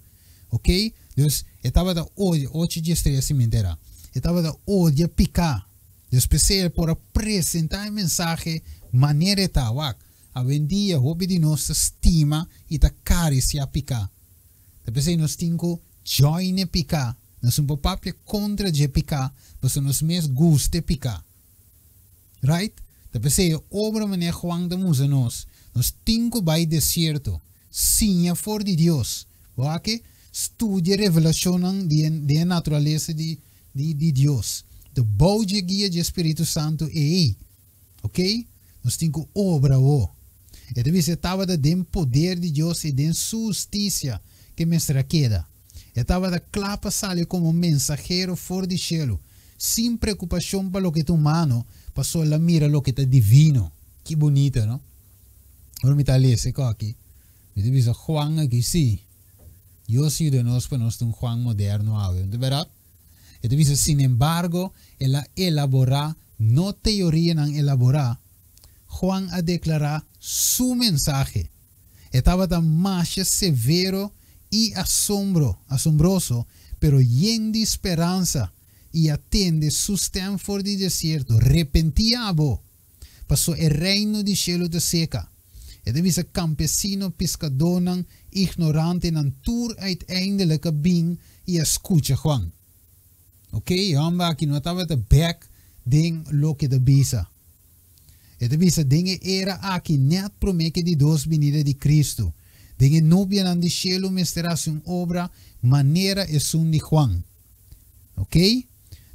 Ok? Dus e tabata odia, ocho diestres si mi entera. E tabata odia piká. Dus p'esei el por a presentá e mensahe manera e ta. Wak, awendia hopi di nos ta stima i ta karisiá piká. Ta p'esei nos tin ku join e piká. Nos no por papia kontra dje piká, pasobra nos mes gusta e piká. Right? Ta p'esei e obra manera Juan ta musa nos, nos tin ku bai desierto, siña for di Dios. Bo aki? Studia revelashonnan di e di e naturalesa di di di Dios. Ta bou dje guia dje Spiritu Santu ei. Ok? Nos tin ku obra awo. E ta bisa e tabata den poder di Dios i den Su hustisia ke mester a keda. E tabata kla pa sali komo mensahero for di shelu, sin preokupashon pa loke ta humano, pasobra el a mira loke ta divino. Ki bunita, no? Ora mi ta lesa e koki, mi ta bisa, Juan aki sí. Dios yuda nos pa nos ta un Juan moderno awe, no ta bèrdat? E ta bisa, Sinembargo, el a elaborá no teorianan elaborá. Juan a deklará su mensahe. E tabata masha severo i asombro, asombroso, pero yen di speransa, i a tende su stèm for di desierto, Repentí abo, paso e reino di shelu ta seka. E ta bisa kampesino, piskadónan, ignorantenan tur uiteindelijk a bin i a skucha Juan. Oké, e hòmber aki no tabata bèk den loke ta bisa. E ta bisa den e era aki nèt promé ku e di dos binida di Kristu, den e nubianan di shelu mester hasi un obra manera esun di Juan. Oké?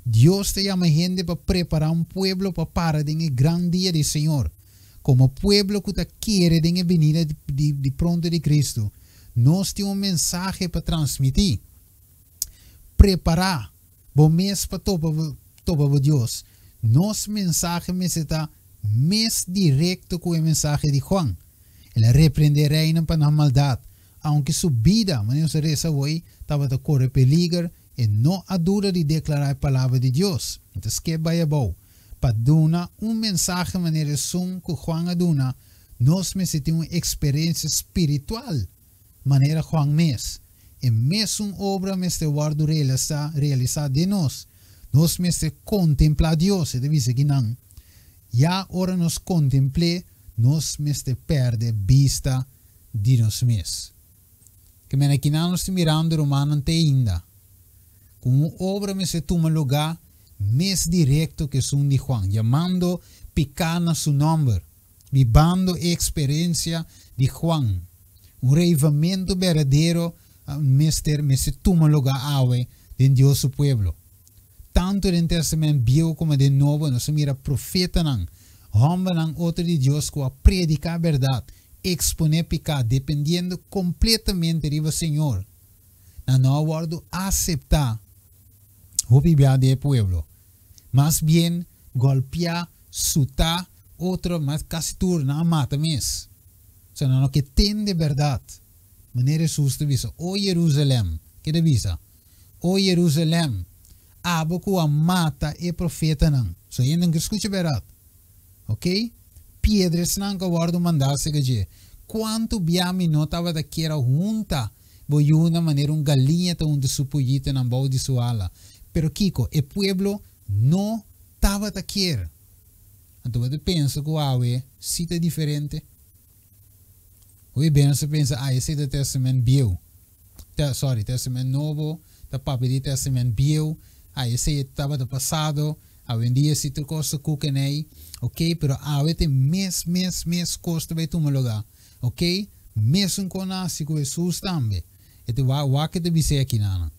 Dios ta yama hende pa prepará un pueblo pa para den e gran dia di Señor. Komo pueblo ku ta kere den e binida di pronto di Kristu, nos tin un mensahe pa transmití. Prepará bo mes pa topa topa bo Dios. Nos mensahe mester ta mes direkto ku e mensahe di Juan. El a reprendé reinan pa nan maldat. Aunke su bida, manera nos a resa awor, tabata kore peliger, e no a duda di deklará e palabra di Dios. Mi ta skep bai abou. Pa duna un mensahe manera esun ku Juan a duna, nos mester tin un eksperensia spiritual Manera Juan mes, e mesun obra mester wòrdu realisá realisá den nos. Nos mester kontemplá Dios, e ta bisa kinan. Ya ora nos kontempl'é, nos mester pèrdè bista di nos mes. Ke mena kinan nos ta mirando rumannan te ainda, ku un obra mester tuma lugá mes direkto ku esun di Juan, yamando piká na su nòmber. Bibando e eksperensia di Juan, un reivamentu berdadero mester mester tuma lugá awe den Dios su pueblo. Tantu den Tèstamènt Bieu komo den Nobo nos a mira profetanan, hòmbernan otro di Dios ku a prediká bèrdat, eksponé piká, dependiendo kompletamente riba Señor. Nan no a wòrdu aseptá hopi bia den e pueblo. Mas bien gòlpiá, sutá, otro mas kasi tur nan a mata mes. So nan no ke tende bèrdat. Manera Hesus ta bisa, O Jerusalèm, ke ta bisa? O Jerusalèm, abo ku a mata e profetanan. So hende no ke skucha bèrdat. Oke? Piedra esnan ku a wòrdu mandá serka dje. Kuantu bia mi no tabata kier a hunta bo yunan manera un galiña ta hunta su poyitonan bou di su ala. Pero kiko? E pueblo no tabata kier. Anto bo ta pensa ku awe si ta diferente? Hopi bes nos ta pensa, ah, esei ta Testament Bieu. Te, sorry, Testament Nobo ta papia di Testament Bieu. Ah, esei tabata pasado. Awendia si tur kos ta kukenei. Ok, pero awe ta e mes, mes, mes kos ta bai tuma lugá. Ok, mesun kon a hasi ku Hesus tambe. E ta wak, wak e ta bis'é akinanan.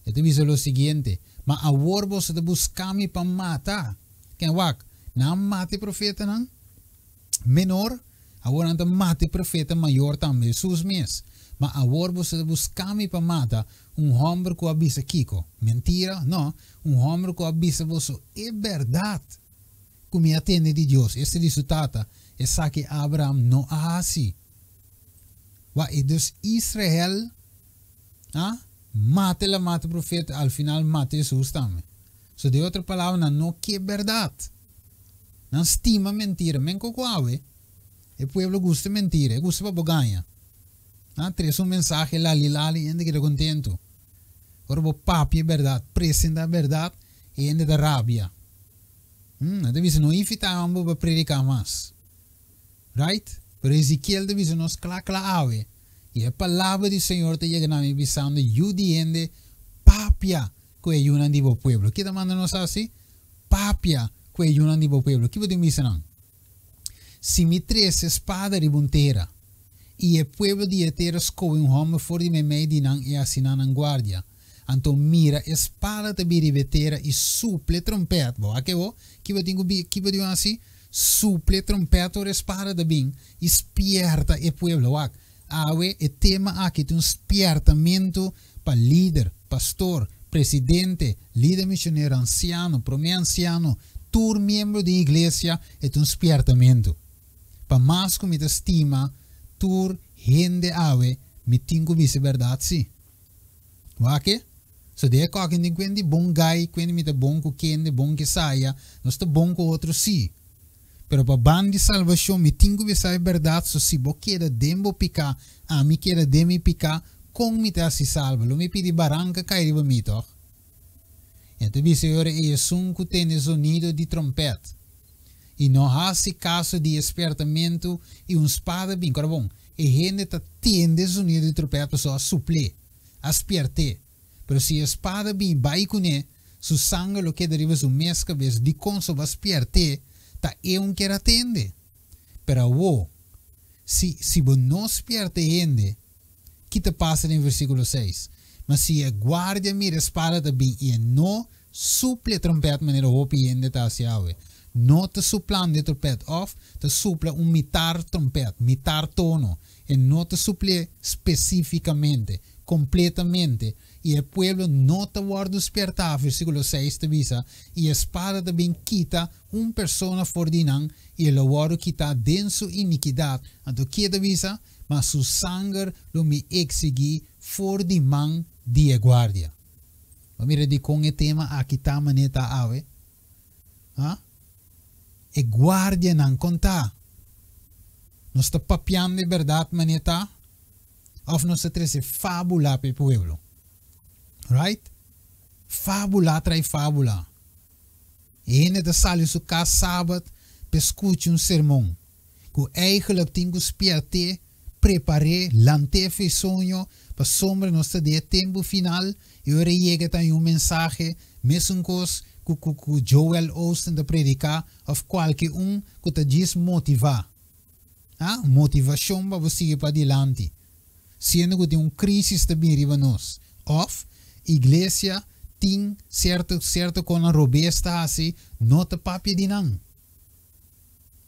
E ta bisa lo siguiente, Ma awor boso ta buska mi pa mata. Ken wak? Nan a mata e profetanan menor. Awor nan ta mata e profeta mayor tambe, Hesus mes. Ma awor boso ta buska mi pa mata, un hòmber ku a bisa kiko? Mentira? Nò, un hòmber ku a bisa boso e bèrdat ku mi a tende di Dios, esta di su Tata, esaki Abraham no a hasi. Wak, e dus Israel a mata el a mata profeta, al final mata Hesus tambe. So den otro palabra nan no ke bèrdat. Nan stima mentira. Men koko awe e pueblo gusta mentira, e gusta pa bo gaña. Nan trese un mensahe lali lali hende keda kontentu. Ora bo papia e bèrdat, presenta e bèrdat, e hende ta rabia. Nan ta bisa no invitá bo pa prediká mas. Right? Pero Ezekiel ta bisa nos kla kla awe, I e palabra di Señor ta yega na mi bisando, Yu di hende, papia ku e yunan di bo pueblo. Ke ta manda nos hasi? Papia ku e yunan di bo pueblo. Ki bo tin bisa nan? Si mi trese spada riba un tera, i e pueblo di e tera skohe un hòmber for di meimei di nan i hasi nan nan guardia, anto mira, e spada ta bin riba e tera i supla e trompèt. Bo wak awor? Ki bo tin ku ki bo tin ku hasi? Supla e trompèt ora e spada ta bin i spièrta e pueblo. Wak, awe e tema aki ta un spièrtamentu pa lider, pastor, presidente, lider misionero, ansiano, promé ansiano, tur miembro di iglesia, e ta un spièrtamentu. Pa mas ku mi ta stima tur hende awe, mi tin ku bisa e bèrdat sí. Wak e? So den e kòki tin kuen di bon gai, kuen di mi ta bon ku kende, bon ke saya, nos ta bon ku otro sí. Pero pa ban di salbashon mi tin ku bisa e bèrdat, so si bo keda den bo piká, ami keda den mi piká, kon mi ta hasi salba? Lo mi pidi baranka kai riba mi, tòg? E ta bisa e ora ei esun ku tende zonido di trompèt i no hasi kaso di e spièrtamentu i un spada bin. Kòrda bon, e hende ta tende zonido di trompèt pasobra a supl'é, a spièrt'é. Pero si e spada bin i bai kuné, su sanger lo keda riba su mes kabes. Dikon so bo a spièrt'é? Ta e un kier a tende. Pero awó, si si bo no spièrta e hende, ki ta pasa den versíkulo seis? Ma si e guardia mira e spada ta bin i e no supla e trompèt manera hopi hende ta hasi awe, no ta suplando e trompèt òf ta supla un mitar trompèt, mitar tono, e no ta supl'é spesífikamente, kompletamente, i e pueblo no ta wòrdu spièrtá, versíkulo seis ta bisa, i e spada ta bin kita un persona for di nan, i e lo wòrdu kitá den su inikidat. Anto kie ta bisa? Ma su sanger lo mi eksigí for di man di e guardia. Bo mira dikon e tema aki ta manera ta awe? Ha? E guardianan kon ta? Nos ta papiando e bèrdat manera ta? Òf nos ta trese fábula pa e pueblo? Right? Fábula trai fábula. E hende ta sali su kas sabat pa e skucha un sermon ku eigenlijk tin ku spièrt'é, prepar'é, lant'é for e soño, pasobra nos ta den e tempu final i ora e yega ta haña un mensahe mesun kos ku ku ku Joel Osteen ta prediká òf kualke un ku ta djis motivá. A Motivashon pa bo sigui padilanti, siendo ku tin un krísis ta bin riba nos. Òf, iglesia tin sierto sierto konan robes ta hasi, no ta papia di nan.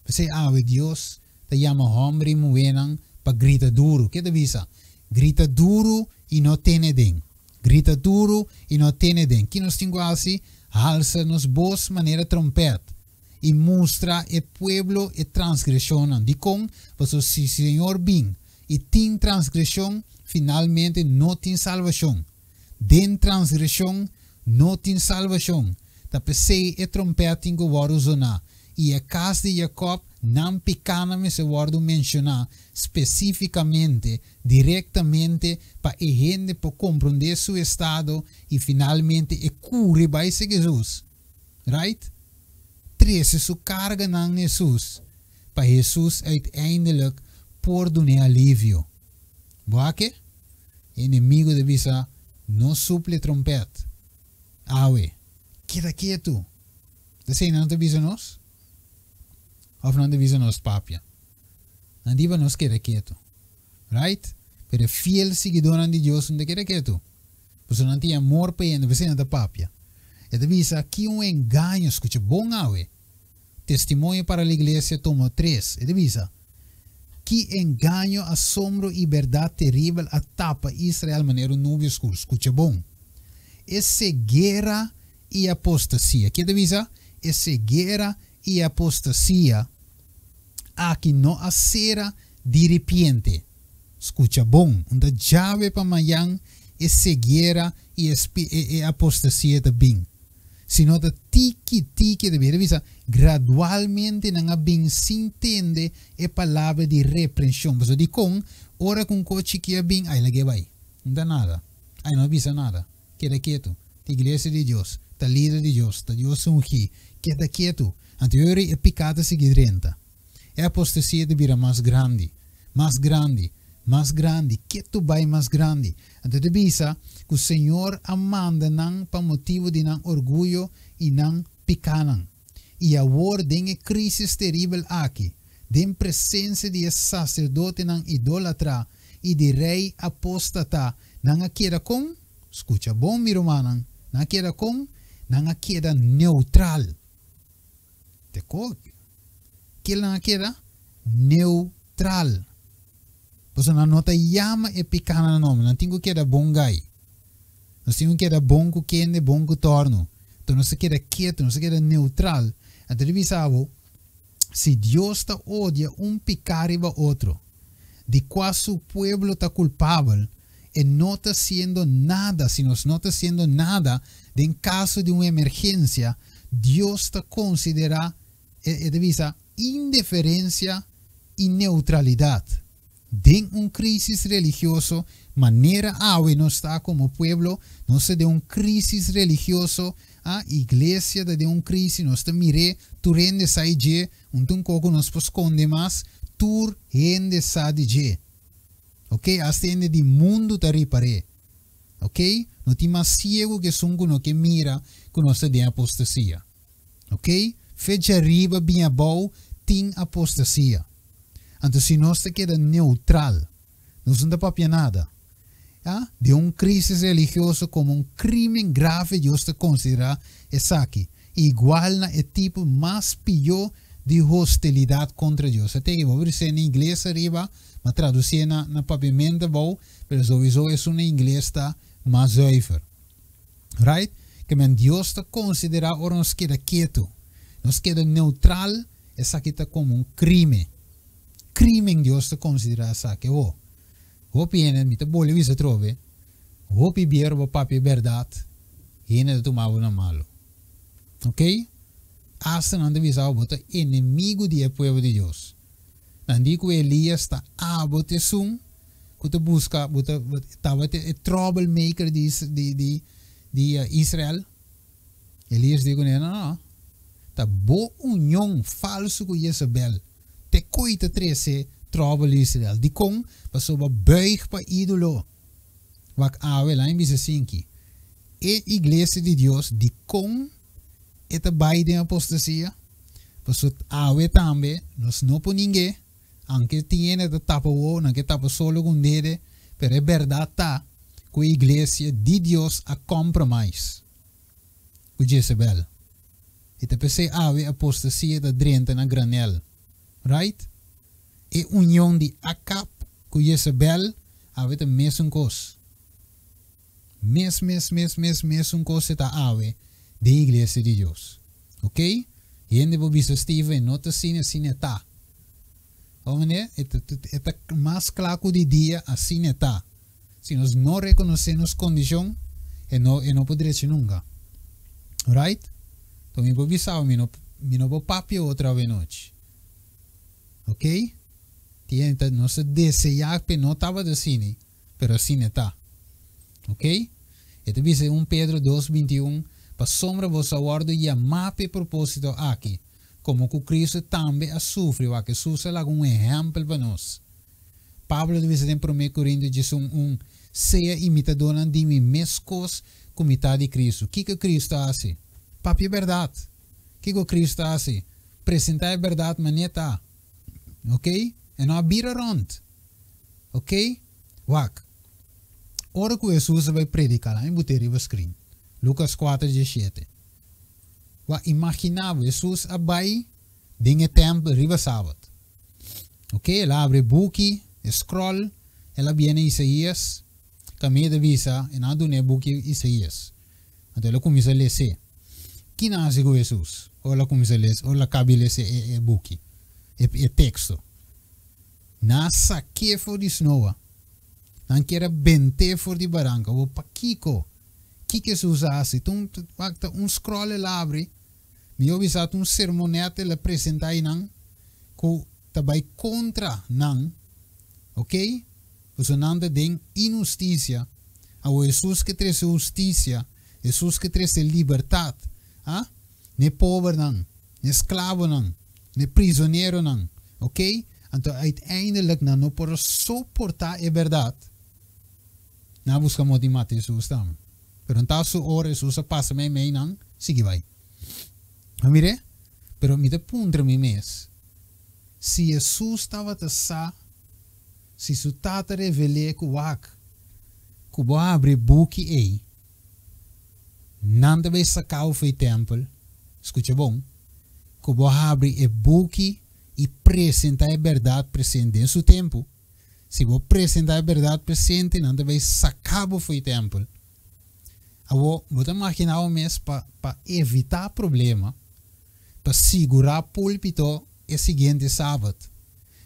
P'esei awe Dios ta yama hòmber i muhénan pa grita duru. Ke ta bisa? Grita duru i no tene den. Grita duru i no tene den. Ki nos tin ku hasi? Halsa nos bos manera trompèt. i mustra e pueblo e transgresionnan. Dikon? Pasobra si Señor bin i tin transgresion, finalmente no tin salvacion. Den transgresion no tin salvacion. Ta p'esei e trompet tin ku wòrdu zoná, i e kas di Jakob nan pikánan mester wòrdu menshoná spesífikamente, direktamente, pa e hende por komprondé su estado i finalmente e kuri bai serka Hesus. Right? Trese su karganan na Hesus pa Hesus uiteindelijk por dun'é alivio. Bo a ke? E enemigo ta bisa, No supla e trompèt. Awe, keda ketu. Ta esei nan ta bisa nos? Òf nan ta bisa nos papia? Nan di pa nos keda ketu. Right? Pero e fiel siguidónan di Dios no ta keda ketu. Pasobra nan tin amor pa hende, p'esei nan ta papia. E ta bisa, Ki un engaño! Skucha bon awe. Testimonio para la Iglesia, tomo tres. E ta bisa, Ki engaño, asombro i bèrdat teribel a tapa Israel manera un nubia skur. Skucha bon. E ceguera i apostasia. Ke ta bisa? E ceguera i apostasia aki no a sera diripiente. Skucha bon. Un ta djawe pa mayan e ceguera i e apostasia ta bin. Sino ta tiki tiki ta bin. E ta bisa, gradualmente nan a bin sin tende e palabra di reprenshon. Pasobra dikon ora ku un kos chikí a bin, ai lag'é bai. No ta nada. Ai no a bisa nada. Keda ketu. Ta iglesia di Dios. Ta lider di Dios. Ta Dios ungí. Keda ketu. Anto e ora ei e piká ta sigui drenta. E apostasia ta bira mas grandi, mas grandi, mas grandi, ketu bai mas grandi. Anto ta bisa ku Señor a manda nan pa motibu di nan orguyo i nan pikánan. I awor den e krísis teribel aki, den presensia di e saserdotenan idólatra i di rei apóstata, nan a keda kon? Skucha bon, mi rumannan, nan a keda kon? Nan a keda neutral. Te koki. Kila nan a keda neutral. Pasobra nan no ta yama e pikánan na nomber. Nan tin ku keda bon gai. Nos tin ku keda bon ku kende, bon ku tòrnu. Enton nos ta keda ketu, nos ta keda neutral. Anto di bisa bo, si Dios ta odia un piká riba otro, di kua su pueblo ta kulpabel, e no ta hasiendo nada, si nos no ta hasiendo nada den kaso di un emergensia, Dios ta konsiderá, e ta bisa, indeferensia i neutralidat. Den un krísis religioso, manera awe nos ta komo pueblo, nos ta den un krísis religioso, a, iglesia ta den un krísis, nos ta mir'é, tur hende sa di dje, un ta un koko nos por skonde mas, tur hende sa di dje. Ok, hasta hende di mundu ta ripar'é. Ok, no tin mas siegu ku esun ku no ke mira ku nos ta den apostasia. Ok, fe djariba bin abou tin apostasia. Anto si nos ta keda neutral, nos no ta papia nada. Ya, den un crisis religioso como un crimen grave Dios ta considera esaki, igual na e tipo mas pió di hostilidad contra Dios. Ateki, bo por bisa na ingles ariba, ma traducié na na papiamento abou, pero sowieso esun na ingles ta mas zuiver. Right? Ke men Dios ta considera ora nos keda ketu, nos keda neutral, esaki ta como un crime. Crimen Dios ta considera esaki. Awor, hopi hende, mi ta bolbe bisa atrobe, hopi bier bo papia berdad, hende ta tuma bo na malo. Ok? Hasta nan ta bisa bo ta enemigo di e pueblo di Dios. Nan di ku Elias ta abo ta esun ku ta buska, bo ta tabata e troublemaker di di di di Israel. Elias di kuné, no, no, ta bo union falsu ku Jezabel te koe ta trese trouble Israel. Dikon? Pasobra buig pa ídolo. Wak awe, laña bisa sinki, e iglesia di Dios dikon e ta bai den apostasia? Pasobra awe tambe nos no por ning'é, aunke tin hende ta tapa wowo, nan ke tapa solo ku un dede, pero e bèrdat ta ku e iglesia di Dios a compromise ku Jezebel. I ta p'esei awe apostasia ta drenta na granel. Right? E union di Akab ku Jezebel awe ta mesun kos. Mes mes mes mes mesun kos e ta awe den iglesia di Dios. Ok? Hende por bisa Steven no ta asina asina e ta. Bo mende? E ta e ta mas kla ku di dia asina e ta. Si nos no rekonosé nos kondishon e no e no por drecha nunka. Right? Enton mi por bisa bo mi no mi no por papia otro awenochi. Ok? Tin hende ta nos ta deseá p'e no tabata asina. pero asina e ta. Ok? E ta bisa den un Pedro dos, 21, Pasobra boso a wòrdu yamá pa e propósito aki, komo ku Kristu tambe a sufri, wak Hesus a laga un ehèmpel pa nos. Pablo ta bisa den Promé Korintio 11, un, Sea imitadónan di mi meskos ku mi ta di Kristu. Kiko Kristu a hasi? Papia e bèrdat. Kiko Kristu a hasi? Presentá e bèrdat manera e ta. Ok? E no a bira rònt. Ok? Wak. Ora ku Hesus a bai prediká, laga mi but'é riba skrin. Lukas kuater diesshete. Wak, imaginá bo, Hesus a bai den e tèmpel riba sabat. Ok, el a habri e buki, e scroll, el a biene Isaías, kaminda ta bisa, e nan a duna e buki Isaías. Anto el a kuminsá les'é. Ki nan hasi ku Hesus ora el a kuminsá lesa, ora el a kabi lesa e e buki, e e teksto? Nan a sak'é for di snoa. Nan kier a bent'é for di baranka. Awor pakiko? Kiko Hesus a hasi? Ta un, wak, ta un scroll el a habri. Mi yo bisa ta un sermonèt el a presentá einan ku ta bai kontra nan, ok? Pasobra nan ta den inhustisia. Awor Hesus ke trese hustisia, Hesus ke trese libertat, a? N'e pobernan, n'e sklabonan, n'e prizoneronan, ok? Anto uiteindelijk nan no por a soportá e bèrdat. Nan a buska moda di mata Hesus tambe. Pero no ta su ora Hesus a pasa meimei nan, sigui bai. A mir'é? Pero mi ta puntra mi mes, si Hesus tabata sa si su Tata revel'é ku wak ku bo habri e buki ei, nan ta bai saka bo for e tèmpel, skucha bon, ku bo habri e buki i presentá e bèrdat presente den su tempu, si bo presentá e bèrdat presente, nan ta bai saka bo for e tèmpel. Awor, bo ta imaginá bo mes pa pa evitá problema, pa sigurá púlpito e siguiente sabat,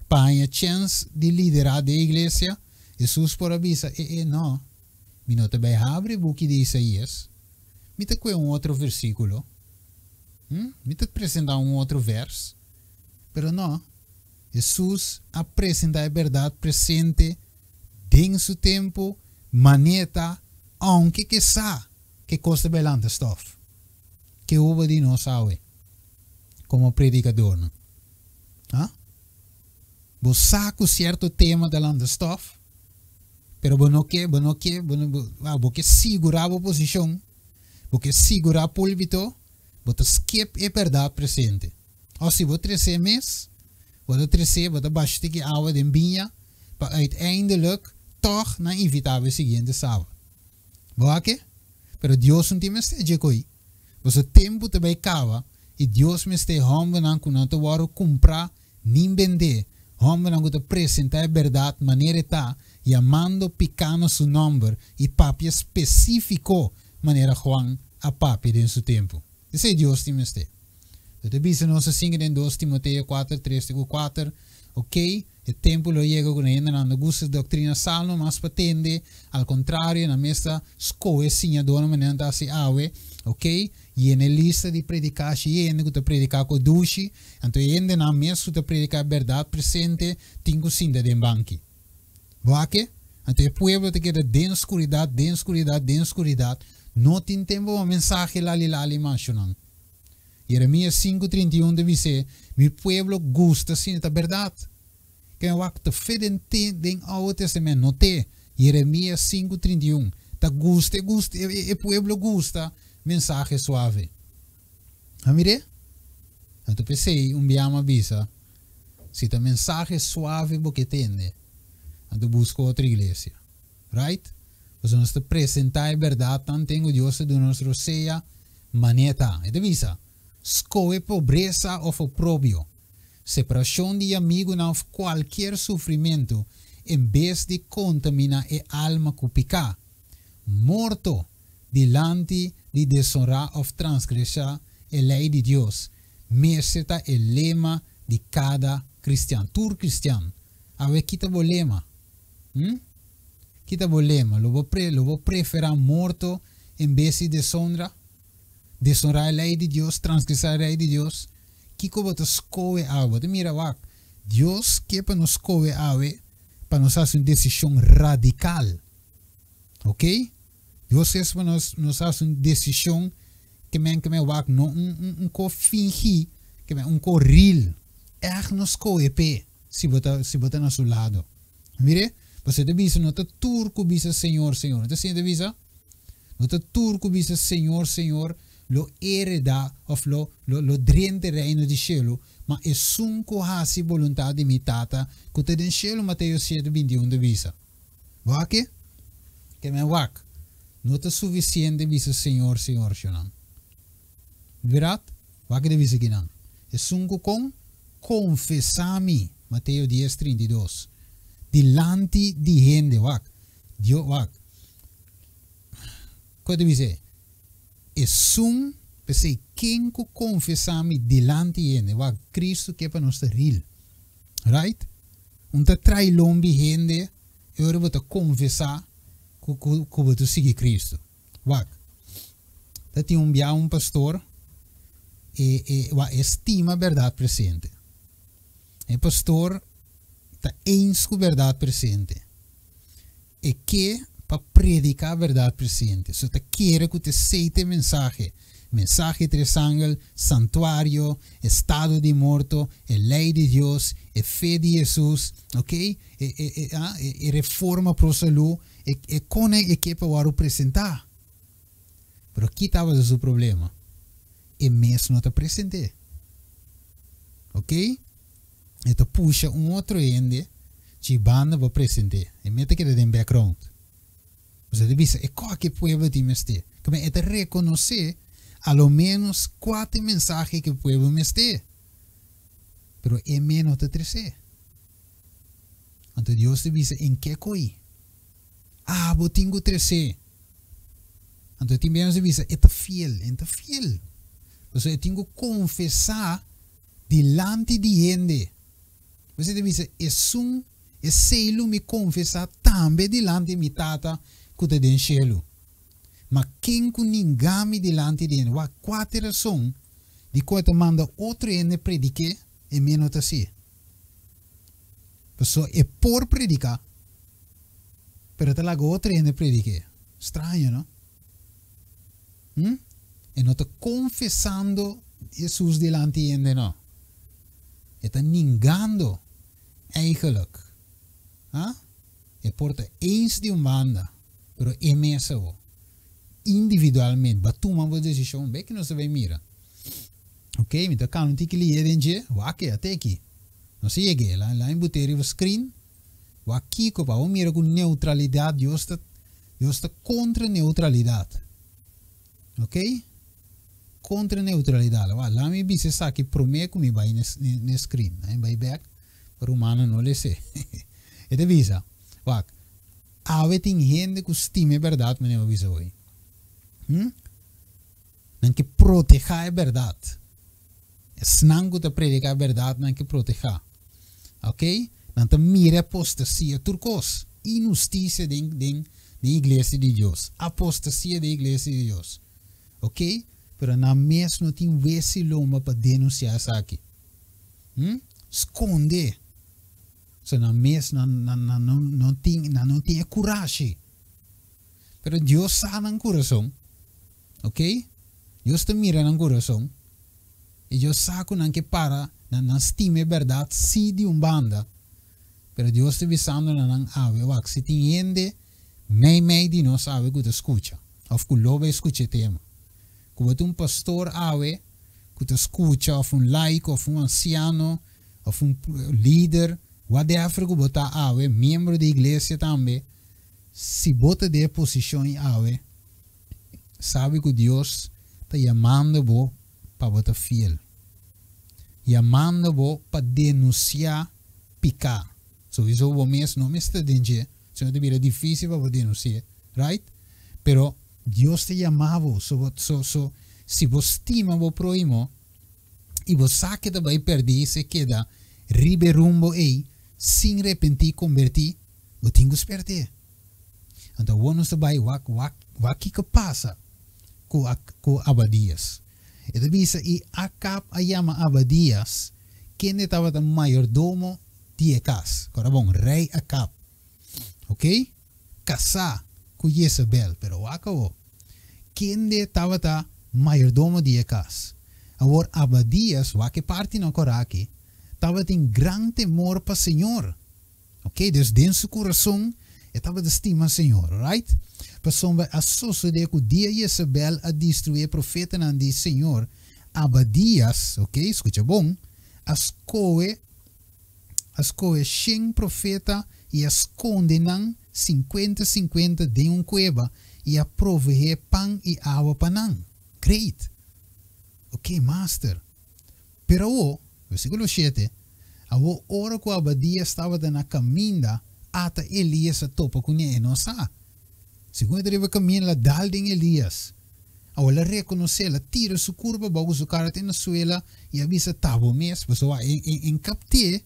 pa haña chèns di liderá den iglesia, Hesus por a bisa, E e, nò, mi no ta bai habri e buki di Isaías, mi ta kue un otro versíkulo, hm, mi ta presentá un otro vèrs. Pero nò, Hesus a presentá e bèrdat presente den su tempu, manera ta, ounke ke sa ke kos ta bai lanta stòf. Ke hopi di nos awe komo predikadornan? Ha? Bo sa ku sierto tema ta lanta stòf, pero bo no ke, bo no ke, bo no, bo ke sigurá bo posishon, bo ke sigurá púlpito, bo ta skip e bèrdat presente. Òf si bo tres'é mes, bo ta tres'é, bo ta basha tiki awa den biña pa uiteindelijk tòg nan invitá bo e siguiente sabat. Bo a ke? Pero Dios no tin mester dje ko'i. Boso tempu ta bai kaba i Dios mester hòmbernan ku no ta wòrdu kumprá nin bendé, hòmbernan ku ta presentá e bèrdat manera e ta, yamando piká na su nòmber i papia spesífiko manera Juan a papia den su tempu. Esei Dios tin mester. Lo ta bisa nos asinka den dos Timoteo kuater, tres te ku kuater, Oke, e tempu lo yega ku nan hendenan no gusta doktrina salno mas pa tende, al kontrario nan mes ta skohe siñadónan manera nan ta hasi awe, oke, yena e lista di predikashi i e hende ku ta prediká ku dushi, anto e hendenan mes ku ta prediká e bèrdat presente tin ku sinta den banki. Bo a ke? Anto e pueblo ta keda den skuridat, den skuridat, den skuridat, no tin tempu pa mensahe lali lali mashonan. Jeremias sinku 31 ta bis'é, Mi pueblo gusta siña ta bèrdat. Ken wak ta fe den te den Oude Testament no te. Jeremias sinku 31 ta gusta e gusta e pueblo gusta mensahe suave. A mir'é? Anto p'esei un biama a bisa, Si ta mensahe suave bo ke tende, anto buska otro iglesia. Right? Pasobra nos ta presentá e bèrdatnan ten ku Dios ta duna nos rosea manera ta. E ta bisa, Skohe pobresa òf oprobio, separashon di amigunan òf kualkier sufrimentu en bes di kontaminá e alma ku piká. Morto dilanti di desonrá òf transgresá e lei di Dios mester ta e lema di kada kristian. Tur kristian. Awe kita bo lema? Hm? Ki ta bo lema? Lo bo pre, lo bo preferá morto en bes di desonra? Desonrá e lei di Dios, transgresá e lei di Dios? Kiko bo ta skohe awe? Bo ta mira wak, Dios ke pa nos skohe awe pa nos hasi un desishon radikal. Ok? Dios ke pa nos nos hasi un desishon ke men ke men wak no un un un ko fingí, ke men un ko real. Ègt nos skohe p'e si bo ta si bo ta na su lado. Mire, pasobra e ta bisa, no ta tur ku bisa Señor, Señor. No ta asina e ta bisa? No ta tur ku bisa Señor, Señor lo heredá òf lo, lo, lo drenta e reino di shelu, ma esun ku hasi boluntat di mi Tata ku ta den shelu, Mateo siete, 21 ta bisa. Bo a ke? Ke men wak, no ta sufisiente bisa Señor, Señor, shonnan. Berat? Wak e ta bisa kinan. Esun ku kon konfesá mi. Mateo 10, 32. Dilanti di hende, wak. Dio, wak. Kon ta bisa? Esun, p'esei, ken ku konfesá mi dilanti hende, wak, Kristu ke pa nos ta real. Right? Un ta trai lombi hende e ora bo ta konfesá ku ku ku bo ta sigui Kristu. Wak, ta tin un bia un pastor e e wak e stima bèrdat presente. E pastor ta eens ku bèrdat presente. E ke pa prediká bèrdat presente. So ta kere ku ta esei ta e mensahe. Mensahe tres angel, santuario, estado di morto, e lei di Dios, e fe di Hesus, ok, e e e ah e reforma pro salú, e e kon e ke pa wòrdu presentá. Pero ki tabata su problema? E mes no ta present'é. Ok? E ta pusha un otro hende chi banda pa present'é. E mes ta keda den background. Bo ta bisa, e kòke e pueblo tin mester? Kaba e ta rekonosé a lo ménos kua ta e mensahe ku e pueblo mester. Pero e mes no ta tres'é. Anto Dios ta bisa, En ke koi? Abo tin ku tres'é. Anto tin bes nos ta bisa, E ta fiel, e ta fiel. Pasobra e tin ku konfesá dilanti di hende. Bo ta bisa, Esun, esei lo mi konfesá tambe dilanti mi Tata ku ta den shelu. Ma ken ku ninga mi dilanti di hende? Wak, kua ta e rason di ku e ta manda otro hende predik'é, e mi no ta hasié? Pasobra e por prediká, pero e ta laga otro hende predik'é. Straño, no? Hm? E no ta konfesando Hesus dilanti hende, no. E ta ningando, eigenlijk. Ha? E por ta eens di un banda, pero e mes awo, individualmente, ba tuma bo desishon, be ki nos ta bay mira. Ok, mi ta kamba un tiki lihe den dje, wak e, ate aki. Nos a yeg'é, la la mi bot'é riba screen, wak kiko pa bo mira ku neutralidat, Dios ta, Dios ta kontra neutralidat. Ok? Kontra neutralidat. Wak, la mi bisa esaki promé ku mi bai n'e screen. La mi bai bèk, pa rumannan no les'é. E ta bisa, wak, awe tin hende ku stima e bèrdat, manera bo bisa hoy. Hm? Nan ke protehá e bèrdat. Esnan ku ta prediká e bèrdat nan ke protehá. Ok? Nan ta mira e apostasia, tur kos, inhustisia den den den iglesia di Dios, apostasia den iglesia di Dios. Ok? Pero nan mes no tin wes i lomba pa denunsiá esaki. Hm? Skonde. So nan mes nan nan nan no tin nan no tin e kurashi. Pero Dios sa nan kurason. Ok? Dios ta mira nan kurason i Dios sa ku nan ke para nan nan stima e bèrdat sí di un banda, pero Dios ta bisando na nan awe, wak, si tin hende mei mei di nos awe ku ta skucha òf ku lo bai skucha e tema, ku bo ta un pastor awe ku ta skucha òf un laiko òf un ansiano òf un lider, whatever ku bo ta awe, miembro di iglesia tambe, si bo ta den e posishon ei awe, Sabi ku Dios ta yamando bo pa bo ta fiel. Yamando bo pa denunsiá piká. Souiso bo mes no mester den dje, sino ta bira difísil pa bo denunsi'é, right? Pero Dios ta yama bo, so bo so so si bo stima bo próhimo i bo sa ke ta bai pèrdí si e keda riba e rumbo ei sin repentí kombertí, bo tin ku spèrt'é. Anto awor nos ta bai wak wak wak kiko pasa ku ku Abadias. E ta bisa i Akab a yama Abadias kende tabata mayordomo di e kas. Kora bon, rei Akab. Ok? Kasá ku Jezabel, pero wak awor. Kende tabata mayordomo di e kas. Awor Abadias, wak e partinan kora aki, tabatin gran temor pa Señor. Ok, dus den su kurason e tabata stima Señor, right? Pasobra a sosodé ku dia Jezabel a destruí e profetanan di Señor, Abadías, ok, skucha bon, a skohe, a skohe shen profeta i a skonde nan sinkuenta sinkuenta den un kueba i a proveé pan i awa pa nan. Great! Ok, master. Pero awor, versíkulo shete. Awor ora ku Abadias tabata na kaminda, ata Elias a topa kuné, e no sa. Segun e ta riba kaminda, el a dal den Elias. Awor el a rekonosé, el a tira su kurpa abou ku su kara te na suela i a bisa, Ta bo mes? Pasobra e en kapt'é,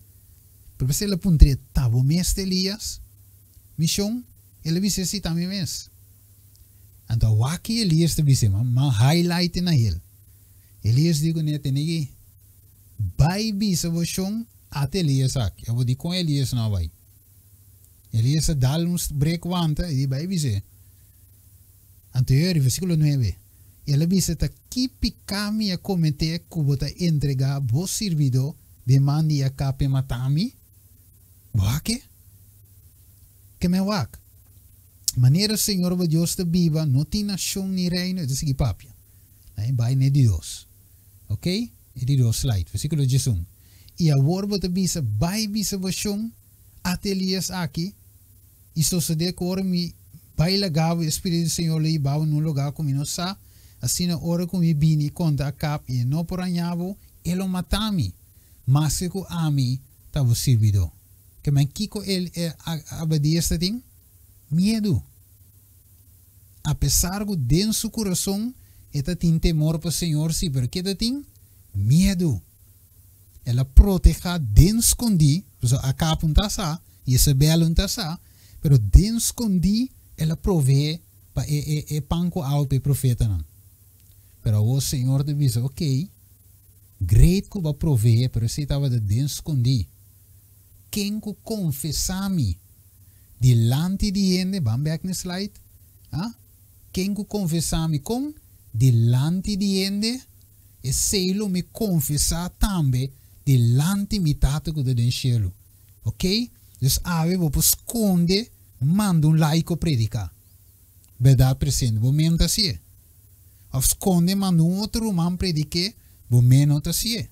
pero p'esei el a puntr'é, Ta bo mes ta Elias? Mi shon? El a bis'é, Sí, ta mi mes. Anto awaki Elias ta bis'é, Ma highlight'e na hel. Elias di kuné, Tene ki bai bisa bo shon ata Elias aki. Abo dikon Elias no a bai? Elias a dal un brek wanta i di bai bis'é. Anto e ori, versíkulo nuebe, El a bisa, Ta ki piká mi a kometé ku bo ta entregá bo sirbidó den man di Akab p'e mata mi? Bo hake? Ke men wak? Manera Señor bo Dios ta biba, no tin nashon ni reino, e ta sigui papia. Nan e bai n'e di dos. Ok? E di dos slide, versíkulo 11. I awor bo ta bisa, Bai bisa bo shon, ata Elias aki, i sosodé ku ora mi bai laga bo, e Spiritu di Señor lo hiba bo na un lugá ku mi no sa, asina ora ku mi bini kontra Akab i e no por haña bo, e lo mata mi, maske ku ami ta bo sirbidó. Ke men kiko el e Abadias ta tin? Miedu. Apesar ku den su kurason e ta tin temor pa Señor sí, pero ke ta tin? Miedu. El a protehá den skondí, pasobra Akab un ta sa, Yesebel un ta sa, pero den skondí el a proveé pa e e e pan ku awa pa e profetanan. Pero awor Señor ta bisa, Okey, great ku bo a proveé, pero esei tabata den skondí. Ken ku konfesá mi dilanti di hende, ban bek na e slide, ah, ken ku konfesá mi kon? Dilanti di hende, esei lo mi konfesá tambe dilanti mi Tata ku ta den shelu. Ok? Dus awe bo por skonde manda un laiko prediká. Bèrdat presente, bo men ta hasié. Òf skonde manda un otro ruman predik'é, bo men no ta hasié.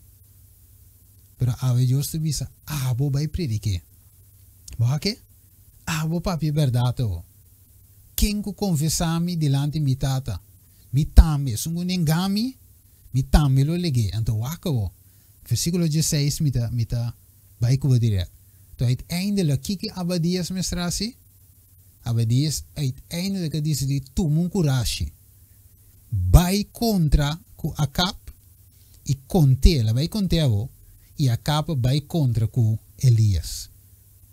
Pero awe Dios ta bisa, Abo bai predik'é. Bo ha ke? Abo papia e bèrdat awo. Ken ku konfesá mi dilanti mi Tata, mi tambe, esun ku nengá mi, mi tambe lo leg'é. Anto wak awo, versíkulo dieseis mi ta mi ta bai ku bo dirèkt. Anto uiteindelijk, kiko Abadias mester hasi? Abadias uiteindelijk a disidí tuma un kurashi, bai kontra ku Akab i kont'é, el a bai kont'é awo, i Akab a bai kontra ku Elias.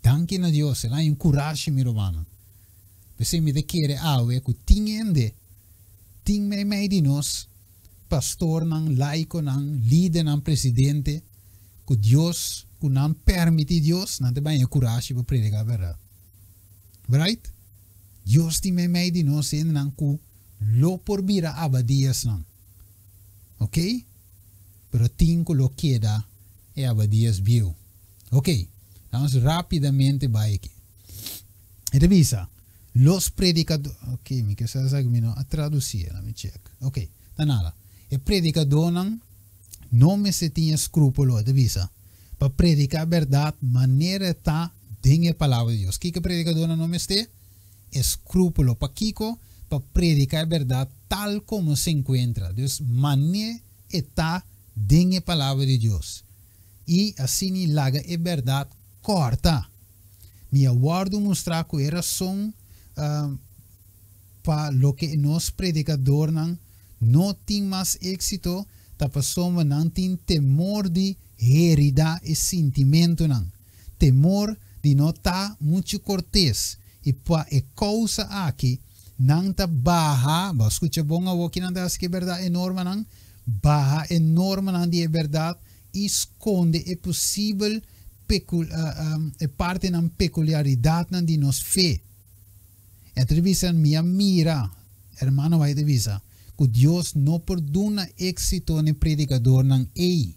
Danki na Dios, el a haña un kurashi, mi rumannan. P'esei mi ta kere awe ku tin hende, tin meimei di nos, pastornan, laikonan, lidernan, presidente, ku Dios, ku nan permití Dios, nan ta bai haña kurashi pa prediká bèrdat. Right? Dios tin meimei di nos hendenan ku lo por bira abadiasnan. Ok? Pero tin ku lo keda e abadias bieu. Ok, vamos rápidamente bai aki. E ta bisa, Los predicador, ok, mi ke sa esaki mi no a traduci, laat mi check. Ok, ta nada. E predicadornan no mester tin escrupulo, e ta bisa, pa predica berdad manera e ta den e Palabra di Dios. Kiko e predicadornan no mester? Escrupulo. Pakiko? Pa predica e berdad tal como se encuentra. Dus mane e ta den e Palabra di Dios. I asini laga e berdad corta. Mi a wòrdu mustrá ku e rason pa loke nos predikadornan no tin mas éksito ta pasobra nan tin temor di heridá e sintimentunan, temor di no ta muchu kortes, i pa e kousa aki nan ta baha, bo a skucha bon awor ki nan ta hasi ku e bèrdat, e normanan, baha e normanan di e bèrdat i skonde e posibel e partenan pekuliaridatnan di nos fe. E ta bisa, Mi a mira, hermano White ta bisa, ku Dios no por duna éksito n'e predikadornan ei.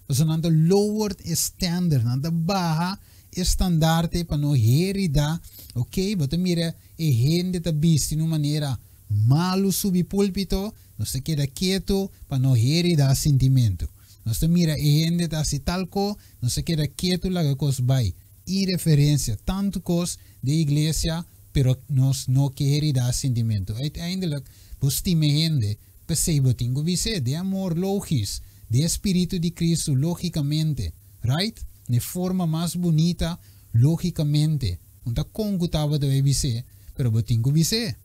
Pasobra nan ta lower e standard, nan ta baha e standarte pa no herida, ok, bo ta mira e hende ta bisti na un manera malu subi púlpito, nos ta keda ketu pa no herida sintimentu. Nos ta mira e hende ta hasi tal ko, nos ta keda ketu laga kos bai. Inreferensia, tantu kos den iglesia, pero nos no ke heridá sintimentu. Uiteindelijk, bo stima e hende, p'esei bo tin ku bis'é, den amor logis, den e spiritu di Kristu, logikamente. Right? Na forma mas bunita, lógikamente. No ta kon ku tabata bai bis'é, pero bo tin ku bis'é.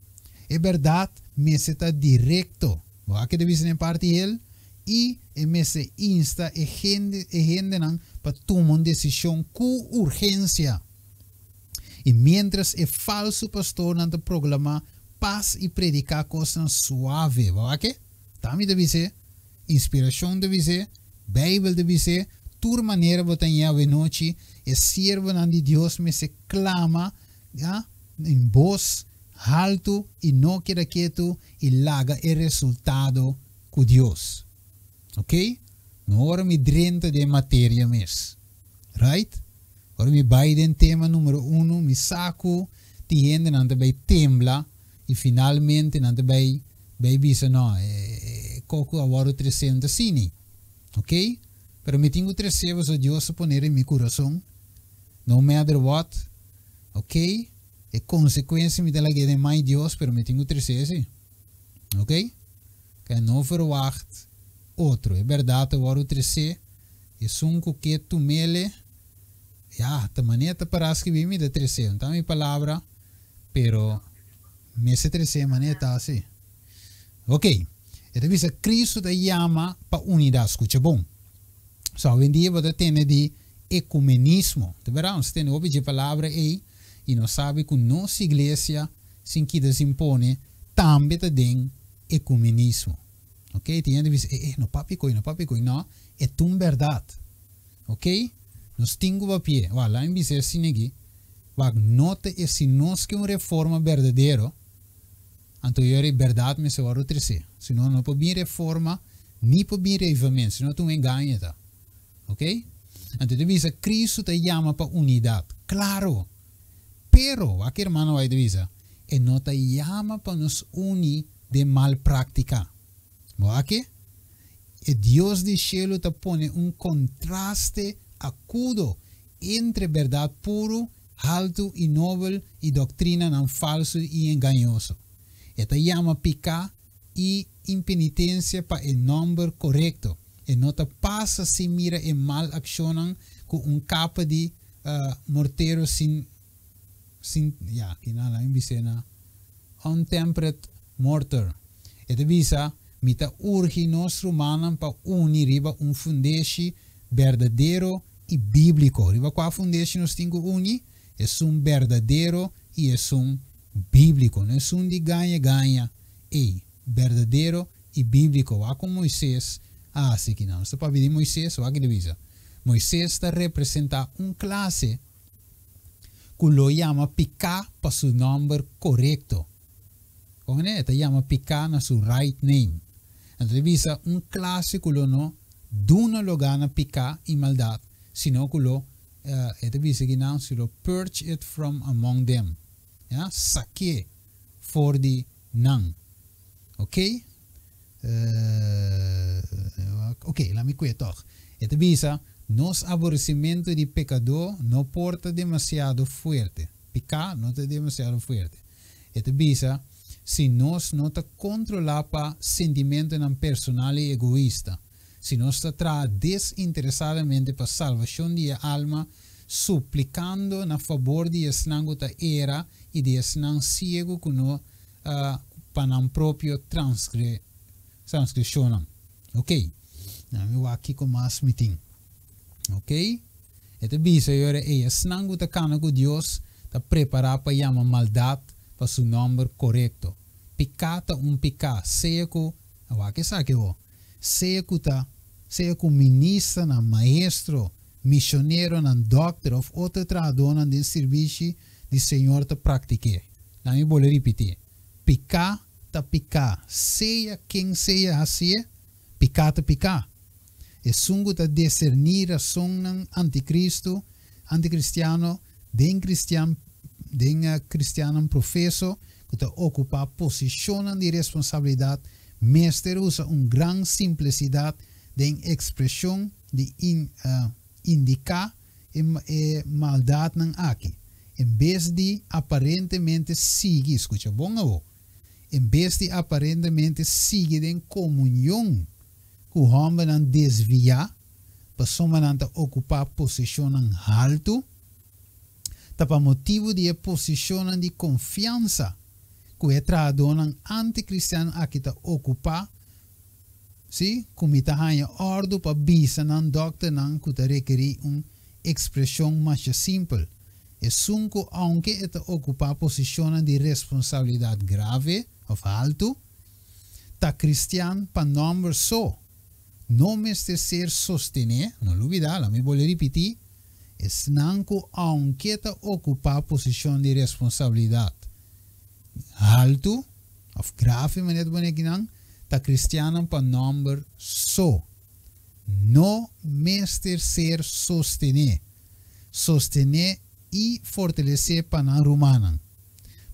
E bèrdat mester ta direkto. Bo a keda bisa den parti hel i e mester insta e hende e hendenan pa tuma un desishon ku urgensia. I miéntras e falsu pastornan ta proklamá pas i prediká kosnan suave, bo a ke? Ta mi ta bis'é, inspirashon ta bis'é, Beibel ta bis'é, tur manera bo ta ña awenochi, e siervonan di Dios mester klama, ya, den bos haltu i no keda ketu i laga e resultado ku Dios. Ok? No ora mi drenta den materia mes. Right? Ora mi bai den tema numero uno, mi sa ku tin hendenan ta bai tembla i finalmente nan ta bai bai bisa no, e koko a wòrdu tresé no ta asini. Ok? Pero mi tin ku tresé pasobra Dios a pone den mi kurason. No matter what. Ok? E konsekuensia mi ta lag'é den man di Dios, pero mi tin ku tresé si. Ok? Ke no verwagt otro. E bèrdat a wòrdu tresé. Esun ku ke tum'ele, ya, ta manera ta pará skibí mi ta tresé. No ta mi palabra, pero mester tresé manera ta si. Ok. E ta bisa Cristo ta yama pa unidat. Skucha bon. So awendia bo ta tende di ekumenismo. Ta berdad, nos ta tende hopi dje palabra ei i nos sabi ku nos iglesia, sin kita sin pone, tambe ta den ekumenismo. Ok, tin hende bisa, eh, eh, no papia koe, no papia koe. No, e ta un berdad. Ok, nos tin ku papia. Wak, laat mi bisa asina aki, wak, no ta e si nos ke un reforma berdadero, Anto yora e berdad mester wòrdu tresé. Si no, no por bin reforma, ni por bin reavivamento, si no ta un engaño e ta. Ok? Anto ta bisa, Cristo ta yama pa unidat. Klaro! Pero, wak hermano White ta bisa, e no ta yama pa nos uni den mal práktika. Bo wak e? E Dios di shelu ta pone un kontraste akudo entre bèrdat puru, haltu i nobel i doktrinanan falsu i engañoso. E ta yama piká i impenitensia pa e nòmber korekto. E no ta pasa sin mira e mal akshonnan ku un kapa di mortero sin sin ya kinan la mi bis'é na untempered mortar. E ta bisa, Mi ta urgi nos rumannan pa uni riba un fundeshi berdadero i bíbliko. Riba kua fundeshi nos tin ku uni? Esun berdadero i esun bíbliko, no esun di gaña gaña. Ei, berdadero i bíbliko. Wak kon Moisés a hasi kinan. Nos ta papia di Moisés, wak ki ta bisa. Moisés ta representá un klase ku lo yama piká pa su nòmber korekto. Kon e ta yama piká na su right name. Anto ta bisa un klase ku lo no duna lugá na piká i maldat, sino ku lo, e ta bisa aki nan, si lo purge it from among them. Ya, sak'é for di nan. Ok? Ok, laat mi kue tòg. E ta bisa, nos aboresimentu di pekadó no por ta demasiado fuerte. Piká no ta demasiado fuerte. E ta bisa, Si nos no ta kontrolá pa sentimentunan personal i egoista, si nos ta traha desinteresadamente pa salbashon di e alma, suplikando na fabor di esnan ku ta era i di esnan siegu ku no pa nan propio transgreshonnan. Ok, na mi wak kiko mas mi tin. Ok, e ta bisa e ora ei, esnan ku ta kana ku Dios ta prepará pa yama maldat pa su nòmber korekto. Piká ta un piká, sea ku, wak esaki awor, sea ku ta, sea ku ministernan, maestro, misioneronan, dòkter òf otro trahadónan den sirbishi di Señor ta praktik'é. Laat mi bolbe ripití, Piká ta piká, sea ken sea hasié, piká ta piká. Esun ku ta diserní rasonnan antikristu, antikristiano, den kristian, den kristiannan profeso ku ta okupá posishonnan di responsabilidat mester usa un gran simplesidat den ekspreshon di in, indiká e e maldatnan aki, en bes di aparentemente sigui, skucha bon awo, en bes di aparentemente sigui den komunion ku hòmbernan desviá. Pasobra nan ta okupá posishonnan haltu, ta pa motibu di e posishonnan di konfiansa ku e trahadónan antikristian aki ta okupá, sí, ku mi ta haña òrdu pa bisa nan dòkternan ku ta rekerí un ekspreshon masha simpel, esun ku ounke e ta okupá posishonnan di responsabilidat grave òf haltu, ta kristian pa nòmber so. No mester ser sostené, no lubidá, laat mi bolbe ripití, esnan ku ounke ta okupá posishon di responsabilidat haltu òf grave manera ta pone akinan, ta kristiannan pa nòmber so. No mester ser sostené, sostené i fortalesé pa nan rumannan.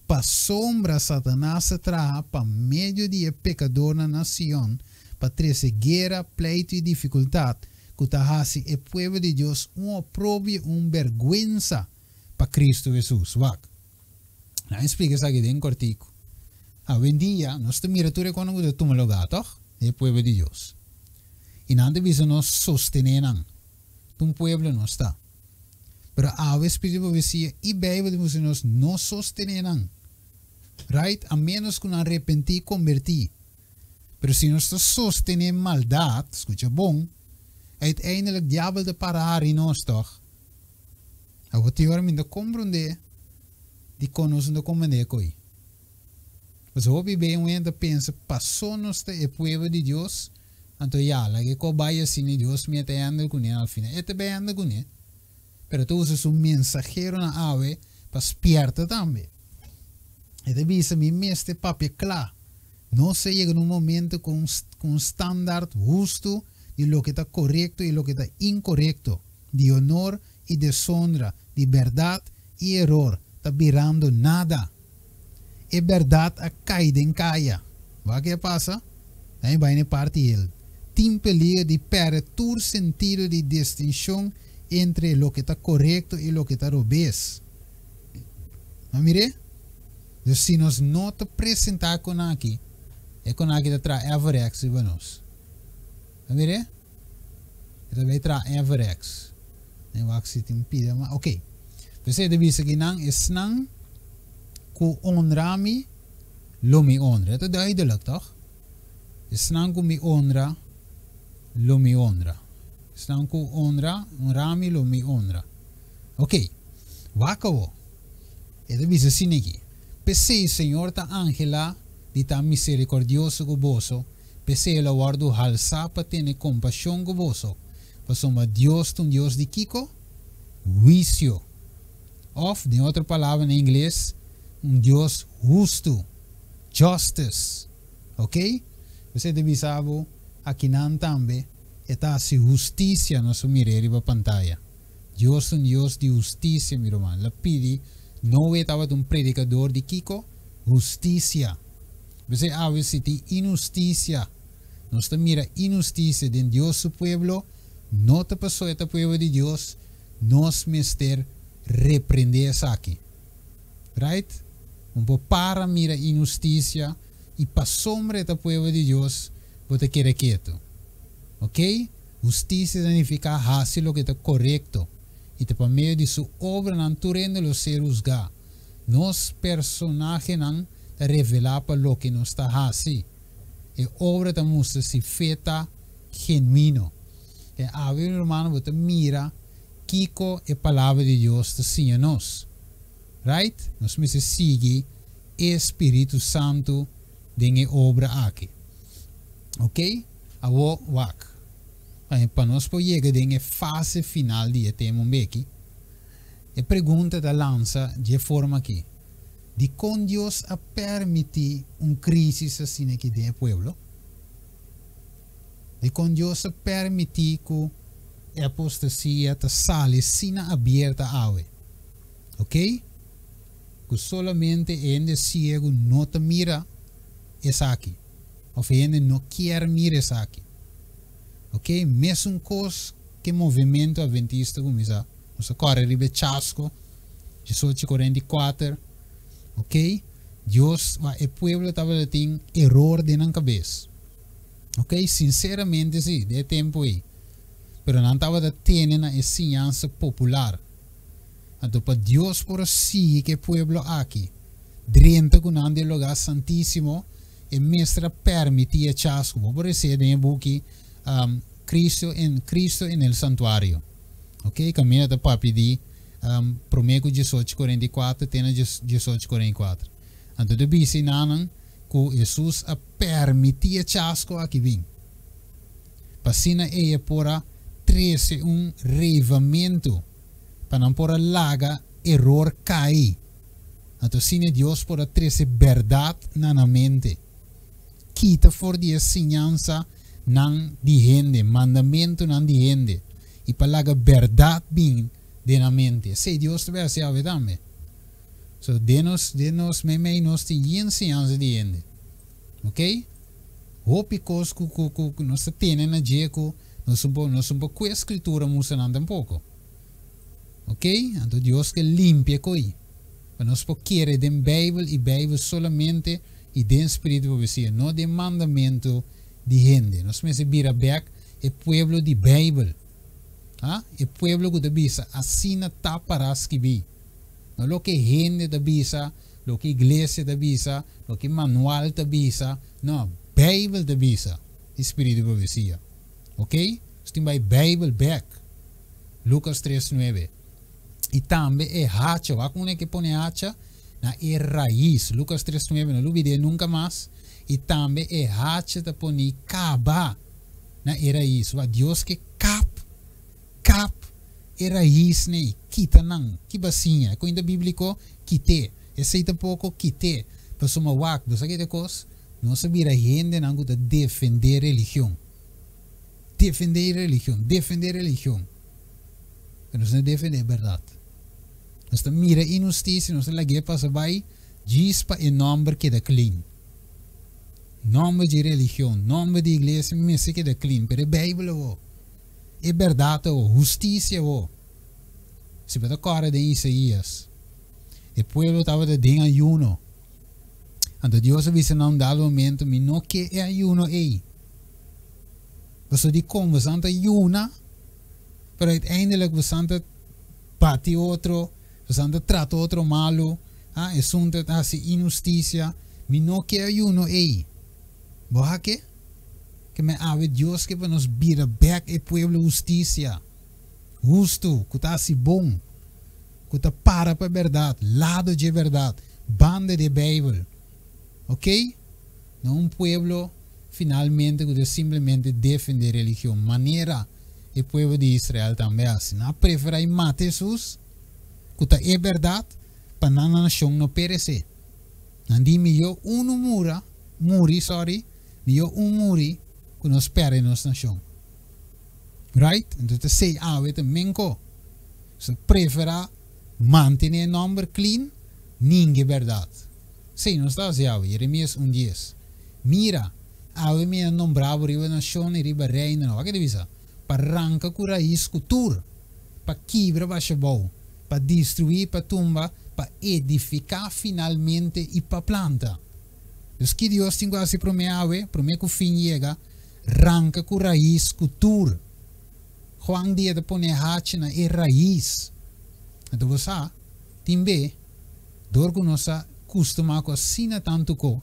Pasobra Satanas ta traha pa medio di e pekadornan na Sion pa trese guera, pleitu i difikultat ku ta hasi e pueblo di Dios un oprobio i un bèrgwensa pa Kristu Hesus. Wak. Nan a splika esaki den kòrtiku. Awendia nos ta mira tur e kosnan ku ta tuma lugá, tòg? Den e pueblo di Dios. I nan ta bisa nos sostené nan. Ta un pueblo nos ta. Pero awe Spiritu di Profesia i Bijbel ta mustra nos no sostené nan. Right? A ménos ku nan repentí i kombertí. Pero si nos ta sostené maldat, skucha bon, uiteindelijk diabel ta para hari nos, tòg? Awor tin ora mi no ta komprondé dikon nos no ta komprondé koi. Pasobra hopi bey un hende ta pensa paso nos ta e pueblo di Dios, anto ya, laga e kos bai asina i Dios mi ta handle kuné al final. E ta bai handle kuné, pero ta usa su mensaheronan awe pa spierta tambe. E ta bisa mi mester papia kla. Nos a yega na un momento ku un standaard hustu di loke ta korekto i loke ta inkorekto, di honor i desonra, di bèrdat i eror, ta birando nada. E bèrdat a kai den kaya. Wak ke a pasa? Nan e bai na e parti hel. Tin peliger di pèrdè tur sentido di distinshon entre loke ta korekto i loke ta robes. Nan a mir'é? Dus si nos no ta presentá e konan aki, e konan aki ta traha Everex riba nos. Nan a mir'é? E ta bai traha Everex. Nan wak si tin pida mas. Ok. P'esei e ta bisa ki nan esnan ku onra mi, lo mi onra. E ta duidelijk, tòg? Esnan ku mi onra, lo mi onra. Esnan ku onra, onra mi, lo mi onra. Ok. Wak awo. E ta bisa asina aki, P'esei Señor ta anhelá di ta miserikòrdioso ku boso, P'esei el a wòrdu halsá pa tene kompashon ku boso, pasobra Dios ta un Dios di kiko? Huisio. Òf, den otro palabra na ingles, un Dios hustu, justice. Oke? P'esei ta bisa bo akinan tambe, e ta hasi hustisia, nos a mir'é riba pantaya. Dios ta un Dios di hustisia, mi ruman. El a pidi Noe tabata un predikador di kiko? Hustisia. P'esei awe si tin inhustisia, nos ta mira inhustisia den Dios su pueblo, no ta pasobra e ta pueblo di Dios, nos mester reprendé esaki. Right? Un por para mira inhustisia i pasobra e ta pueblo di Dios, bo ta keda ketu. Ok? Hustisia ta nifiká hasi loke ta korekto, i ta pa medio di su obranan tur hende lo ser husgá. Nos personahenan ta revelá pa loke nos ta hasi. E obra ta mustra si fe ta genuino. E awe, mi rumannan, bo ta mira kiko e Palabra di Dios ta siña nos. Right? Nos mester sigui e Spiritu Santu den e obra aki. Ok? Awor wak. Pa nos por yega den e fase final di e tema un beki, e pregunta ta lansa dje forma aki, Dikon Dios a permití un krísis asina aki den e pueblo? Dikon Dios a permití ku e apostasia ta sali asina abierta awe? Ok? Ku solamente e hende siegu no ta mira esaki, òf e hende no kier mira esaki. Ok? Mesun kos ku e movementu adventista kuminsá. Nos a kòrre riba e chasko, 1844. Ok? Dios, e pueblo tabata tin eror den nan kabes. Ok, sinceramente si, den e tempo ei. Pero nan tabata tene na e siñansa popular. Anto pa Dios por a sigui ku e pueblo aki, drenta ku nan den lugá santísimo, e mester a permití e chasco. Bo por resé den e buki Cristo en Cristo en el Santuario. Ok, kaminda ta papia di promé ku 1844 te na 1844. Anto ta bisa enanan ku Hesus a permití e chasco aki bin. Pa asina ei e por a trese un reivamentu, pa nan por a laga eror kai. Anto asina Dios por a trese bèrdat na nan mente. Kita for di e siñansa nan di hende, mandamentunan di hende, i pa laga bèrdat bin den nan mente. Esei Dios ta bai hasi awe tambe. So, den nos, den nos meimei nos tin yen siñansa di hende. Ok? Hopi kos ku ku ku nos ta tene na dje ku nos no por nos no por kue skritura mustra nan tampoko. Ok? Anto Dios ke limpia koi pa nos por kere den Beibel i Beibel solamente i den spiritu profesia, no den mandamentu di hende. Nos mester bira bek e pueblo di Beibel. Ha? E pueblo ku ta bisa asina ta pará skibí. No loke hende ta bisa, loke iglesia ta bisa, loke manual ta bisa, no, Beibel ta bisa di spiritu di profesia. Ok? Nos tin bai Beibel bek. Lukas tres nuebe. I tambe e hacha, wak unda ke pone hacha? Na e rais. Lukas tres nuebe, no lubid'é nunka mas. I tambe e hacha ta poni kaba na e rais. Wak Dios ke kap, kap e raisnan ei, kita nan. Ki basiña? E kuenta bíbliko, kit'é. Esei tampoko, kit'é. Pasobra wak, bo sa ke ta kos? Nos a bira hendenan ku ta defendé religion. Defendé religion, defendé religion. Pero nos no defendé e bèrdat. Nos ta mira inhustisia, nos ta lag'é pasa bai djis pa e nòmber keda klin. Nòmber dje religion, nòmber di iglesia mester keda klin, pero e Beibel awor, e bèrdat awor, hustisia awor. Si bo ta kòrda den Isaías, e pueblo tabata den ayuno. Anto Dios a bisa na un dado momento, Mi no ke e ayuno ei. Pasobra dikon boso ta yuna, pero uiteindelijk boso ta bati otro, boso ta trata otro malu, ah, esun ta hasi inhustisia. Mi no ke ayuno ei. Bo ha ke? Ke men awe Dios ke pa nos bira bek e pueblo hustisia, hustu, ku ta hasi bon, ku ta para pa e bèrdat, lado dje bèrdat, banda di e Beibel. Ok? No un pueblo finalmente ku ta simplemente defendé religion, manera e pueblo di Israel tambe hasi. Nan a preferá i mata Hesus, ku ta e bèrdat, pa nan nashon no peresé. Nan di, Mihó unu mura, muri, sorry, mihó un muri ku nos pèrdè nos nashon. Right? Entonces ta esei awe ta menko. Nos ta preferá mantené e nòmber clean, ninge bèrdat. Sí, nos ta hasi awe. Jeremias un dies. Mira, awe mi a nombra bo riba nashon i riba reinonan. Wak e ta bisa? Pa ranka ku rais ku tur, pa kibra basha bou, pa destruí, pa tumba, pa edifiká finalmente i pa planta. Dus ki Dios tin ku hasi promé awe, promé ku fin yega? Ranka ku rais ku tur. Juan di e ta pone hachi na e rais. Anto bo sa, tin be. Dor ku nos a kustumá ku asina tantu ko,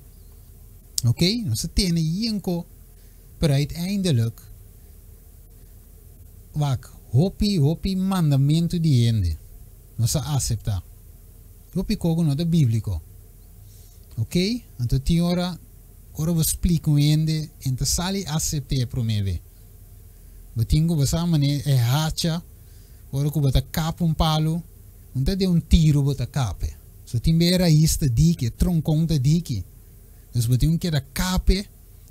ok, nos a tene yen ko, pero uiteindelijk, wak, hopi, hopi mandamentu di hende nos a aseptá. Hopi ko ku no ta bíbliko. Ok, anto tin ora, ora bo splika un hende, e ta sali asept'é promé be. Bo tin ku bo sa manera e hacha, ora ku bo ta kap un palu, Un ta den un tiru bo ta kape. So tin be e rais ta diki, e tronkon ta diki. Dus bo tin un keda kape,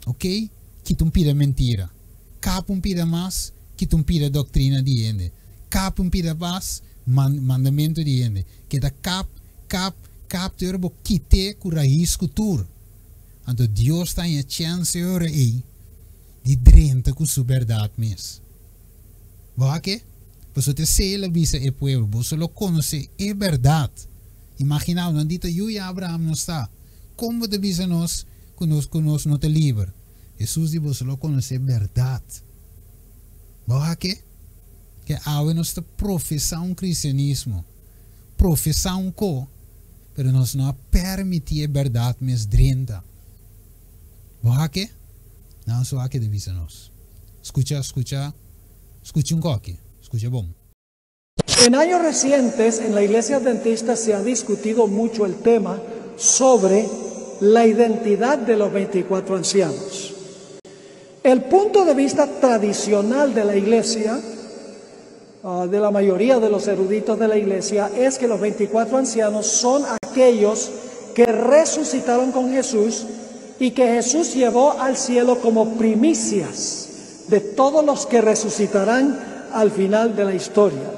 ok, kita un pida mentira. Kap un pida mas, kita un pida doktrina di hende. Kap un pida mas, mandamentu di hende. Keda kap, kap, kap te ora bo kit'é ku rais ku tur. Anto Dios ta haña chèns e ora ei di drenta ku su bèrdat mes. Bo a ke? Pasobra ta esei el a bisa e pueblo, Boso lo konosé e bèrdat. Imaginá bo, nan di ta yu i Abraham nos ta. Kon bo ta bisa nos ku nos ku nos no ta liber? Hesus di, Boso lo konosé bèrdat. Bo a ke? Ke awe nos ta profesá un kristianismo, profesá un ko, pero nos no a permití e bèrdat mes drenta. Bo hake? Nan su hake ta bisa nos. Skucha, skucha, skucha un koki, skucha bon. En años recientes, en la Iglesia Adventista se ha discutido mucho el tema sobre la identidad de los 24 ancianos. El punto de vista tradicional de la Iglesia, de la mayoría de los eruditos de la Iglesia, es que los 24 ancianos son aquellos que resucitaron con Jesús y que Jesús llevó al cielo como primicias de todos los que resucitarán al final de la historia.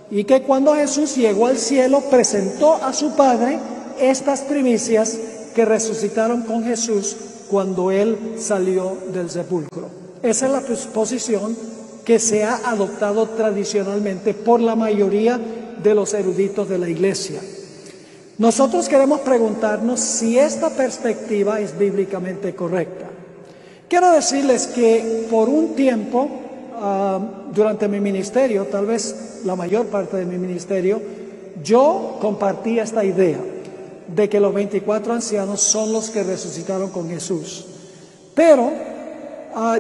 Y que cuando Jesús llegó al cielo presentó a su Padre estas primicias que resucitaron con Jesús cuando Él salió del sepulcro. Esa es la posición que se ha adoptado tradicionalmente por la mayoría de los eruditos de la Iglesia. Nosotros queremos preguntarnos si esta perspectiva es bíblicamente correcta. Quiero decirles que por un tiempo, durante mi ministerio, tal vez la mayor parte de mi ministerio, yo compartí esta idea de que los 24 ancianos son los que resucitaron con Jesús. Pero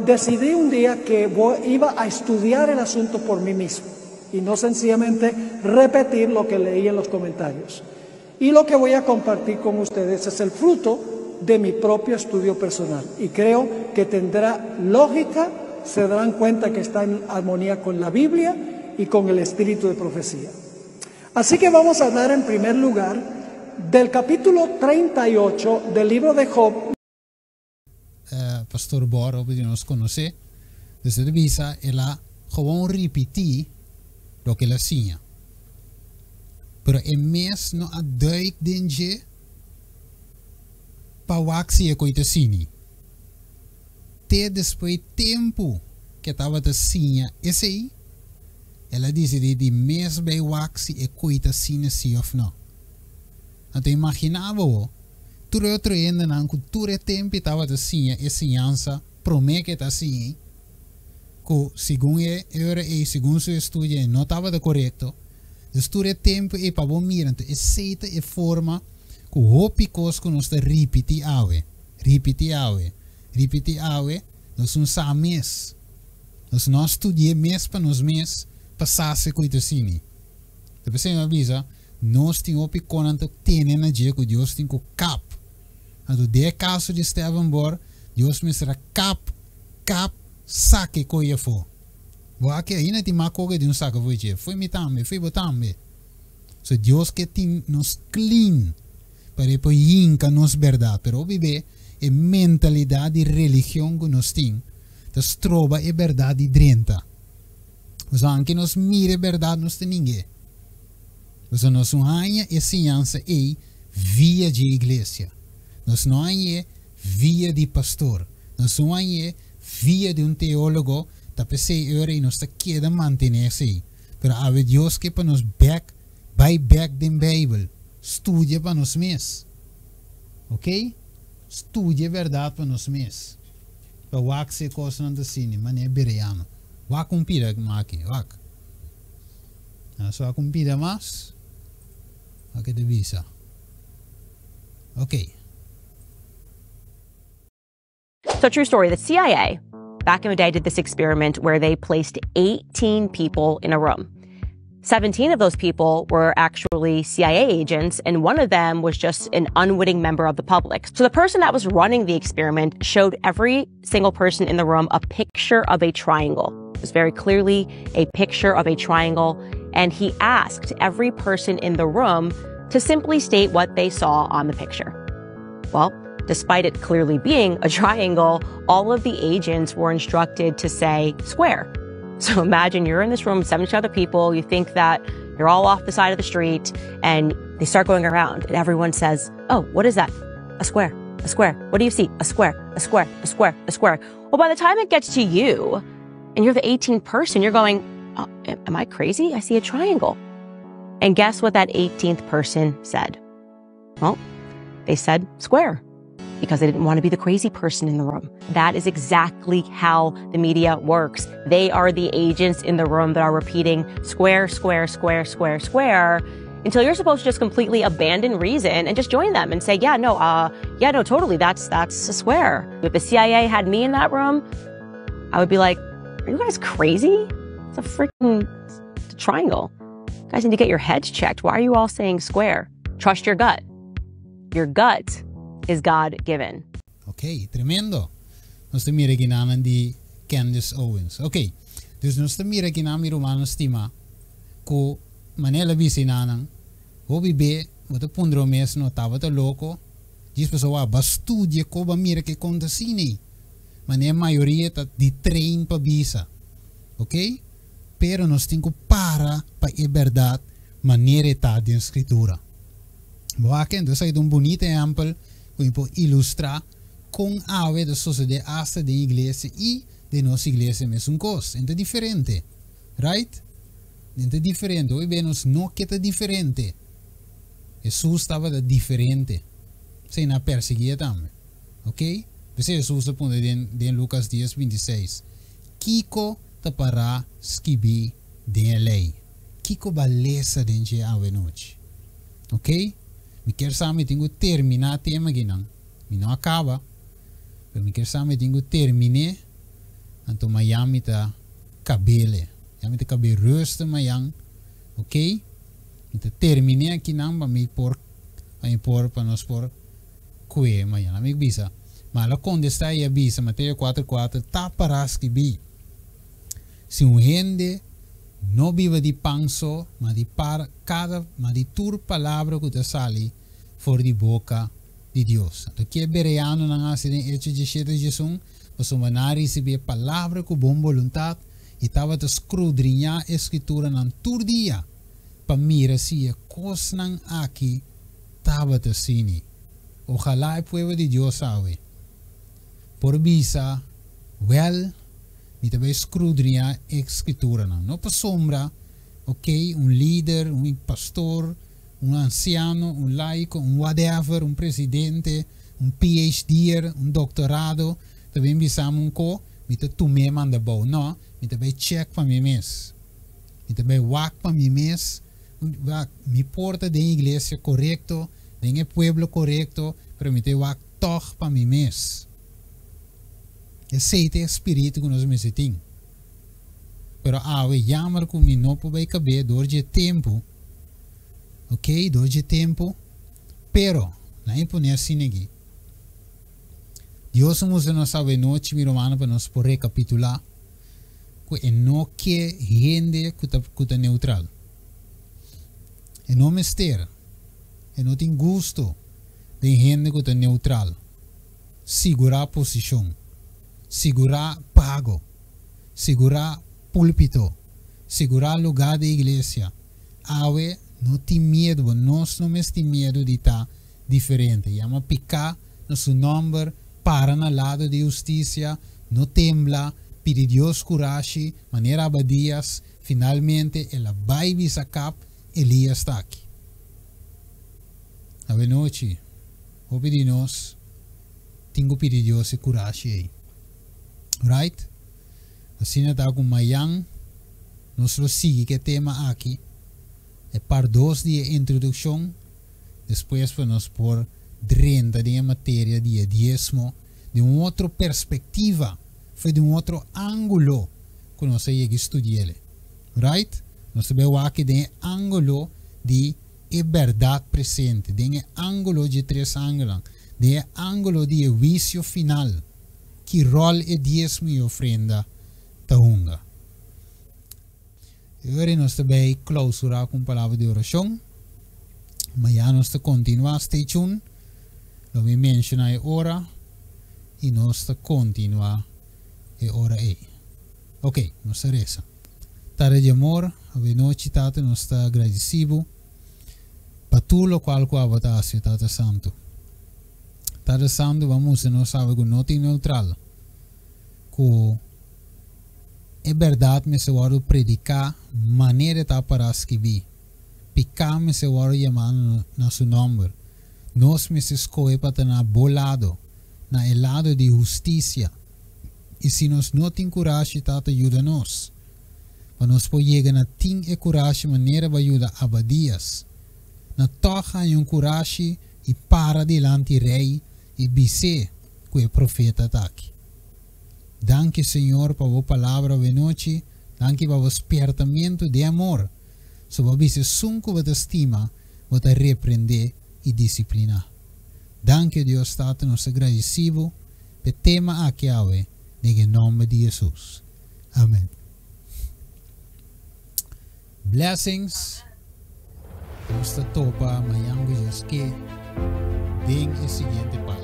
decidí un día que iba a estudiar el asunto por mí mismo y no sencillamente repetir lo que leí en los comentarios. Y lo que voy a compartir con ustedes es el fruto de mi propio estudio personal. Y creo que tendrá lógica, se darán cuenta que está en armonía con la Biblia y con el espíritu de profecía. Así que vamos a hablar en primer lugar del capítulo 38 del libro de Job. Pastor Bor, hopi di nos konosé. Dus e ta bisa el a gewoon ripití loke el a siña. Pero e mes no a duik den dje pa wak si e koe ta sini. Te despues tempu ku e tabata siña esei, el a disidí di mes bai wak si e koe ta sini si òf no. Anto imaginá bo tur e otro hendenan ku tur e tempu e tabata siña e siñansa promé ku e ta siña, ku segun e ora ei, segun su estudio ei no tabata korekto. Dus tur e tempu ei pa bo mira, anto esei ta e forma ku hopi kos ku nos ta ripití awe, ripití awe, ripití awe, nos no sa mes. Nos no a studi'é mes pa nos mes pa sa si ku i ta asina. Ta p'esei mi a bisa, nos tin hopi konan ta tene na dje ku Dios tin ku kap. Anto den e kaso di Stephen Bor, Dios mester a kap, kap, saka e koe afó. Bo aki ainda tin mas koke di un saka fo'i dje. Fo'i mi tambe, fo'i bo tambe. So Dios ke tin nos clean pa e por yinka nos bèrdat. Pero hopi be e mentalidat di religion ku nos tin ta stroba e bèrdat di drenta. Pasobra anke nos mira e bèrdat nos ta ning'é. Pasobra nos no haña e siñansa ei via dje iglesia. Nos no hañ'é via di pastor. Nos no hañ'é via di un teólogo. Ta p'esei e ora ei nos ta keda mantené esei. Pero awe Dios ke pa nos bèk, bai bèk den Beibel, studia pa nos mes. Oké? Studia e bèrdat pa nos mes. Pa wak si e kosnan ta asina, manera bereano. Wak un pida aki, wak. Nos wak un pida mas. Wak e ta bisa. Oké. So true story, the CIA back in the day did this experiment where they placed 18 people in a room. 17 of those people were actually CIA agents, and one of them was just an unwitting member of the public. So the person that was running the experiment showed every single person in the room a picture of a triangle. It was very clearly a picture of a triangle, and he asked every person in the room to simply state what they saw on the picture. Well, despite it clearly being a triangle, all of the agents were instructed to say square. So imagine you're in this room with 70 other people. You think that you're all off the side of the street, and they start going around, and everyone says, oh, what is that? A square, a square. What do you see? A square, a square, a square, a square. Well, by the time it gets to you, and you're the 18th person, you're going, oh, am I crazy? I see a triangle. And guess what that 18th person said? Well, they said square. Because they didn't want to be the crazy person in the room. That is exactly how the media works. They are the agents in the room that are repeating square, square, square, square, square until you're supposed to just completely abandon reason and just join them and say, yeah, no, yeah, no, totally. That's, that's a square. If the CIA had me in that room, I would be like, are you guys crazy? It's a freaking triangle. You guys need to get your heads checked. Why are you all saying square? Trust your gut. Your gut is God given. Ok, tremendo. Nos ta mira akinan di Candace Owens. Ok, dus nos ta mira akinan, mi rumannan stimá, ku manera el a bisa einan, hopi be, bo ta puntra mes no tabata loko, djis pasobra bo a studia ku bo a mira ku kon ta asina ei. Manera mayoria ta di train pa bisa. Ok? Pero nos tin ku para pa e bèrdat manera e ta den Skritura. Bo wak enton esaki ta un bunita ehèmpel ku mi por ilustrá kon awe ta sosodé asta den iglesia i den nos iglesia mesun kos. En ta diferente. Right? En ta diferente. Hopi bes nos no ke ta diferente. Hesus tabata diferente. Esei nan a persiguié tambe. Ok? P'esei Hesus ta puntra den den Lukas dies 26, Kiko ta pará skibí den e lei? Kiko ba lesa den dje awenochi? Ok? Mi kier sa mi tin ku terminá tema akinan. Mi no a kaba, pero mi kier sa mi tin ku terminé, anto mayan mi ta kabele. Ya mi ta kab'é rùsten mayan, ok? Mi ta terminé akinan pa mi por, pa mi por, pa nos por kue mayan. Ami bisa, ma el a kontestá i a bisa, Mateo kuater kuater, ta pará skibí. Si un hende no biba di pan so, ma di par kada, ma di tur palabra ku ta sali for di boka di Dios. Anto ke bereanonan hasi den Echo diesshete diesun? Pasobra nan a risibí e palabra ku bon boluntat i tabata skrudriñá e Skrituranan tur dia pa mira si e kosnan aki tabata asini. Ohalá e pueblo di Dios awe por bisa, Wèl, Mi ta bai skrudriñá e skrituranan. No pasobra, ok, un lider, un pastor, un ansiano, un laiko, un whatever, un presidente, un PhD'er, un doktorado ta bin bisa mi un ko, mi ta tum'é manda bou. No, mi ta bai chèk pa mi mes. Mi ta bai wak pa mi mes, wak, mi por ta den iglesia korekto, den e pueblo korekto, pero mi ta bai wak tòg pa mi mes. Esei ta e spiritu ku nos mester tin. Pero awe jammer ku mi no por bai kab'é dor dje tempu, ok, dor dje tempu, pero nan e pone asina aki. Dios a mustra nos awe nochi, mi rumannan, pa nos por rekapitulá ku e no ke hende ku ta ku ta neutral. E no mester, e no tin gusto den hende ku ta neutral. Sigurá posishon. Sigurá pago. Sigurá púlpito. Sigurá lugá di iglesia. Awe no tin miedu, bo nos no mes tin miedu di ta diferente. Yama piká na su nòmber, para na lado di hustisia, no tembla, pidi Dios kurashi, manera Abadías, finalmente el a bai bisa kap, Elías ta aki. Awe nochi. Hopi di nos tin ku pidi Dios e kurashi ei. Right? Asina ta ku mayan nos lo sigui ku e tema aki, e par dos di e introdukshon, despues pa nos por drenta den e materia di e diesmo di un otro perspektiva, for di un otro ángulo ku nos a yega studi'el. Right? Nos ta bai wak den e ángulo di e bèrdat presente, den e ángulo dje tres angelnan, den e ángulo di e huisio final, ki ròl e diesmo i ofrenda ta hunga? E ora ei nos ta bai klousurá ku un palabra di orashon. Mañana nos ta kontinuá, stay tuned, lo mi menshoná e ora i nos ta kontinuá e ora ei. Oké, nos ta resa. Tata di amor, awenochi Tata nos ta gradisi bo pa tur lokual ku abo ta hasi, Tata Santu. Tata Santu bo a mustra nos awe ku no tin neutral, ku e bèrdat mester wòrdu prediká manera e ta pará skibí. Piká mester wòrdu yamá na su nòmber. Nos mester skohe pa ta na bo lado. na e lado di hustisia. I si nos no tin kurashi, Tata, yuda nos pa nos por yega na tin e kurashi manera Bo a yuda Abadias na tòg haña un kurashi i para dilanti rei i bis'é ku e profeta ta aki. Danki, Señor, pa Bo palabra awenochi. Danki pa Bo spiertamentu den amor. So Bo a bisa esun ku Bo ta stima, Bo ta reprendé i disipliná. Danki, o Dios Tata, nos ta gradisí Bo p'e tema aki awe, den e nòmber di Hesus. Amen. Blessings. Nos ta topa mañan ku Dios ke den e siguiente parti.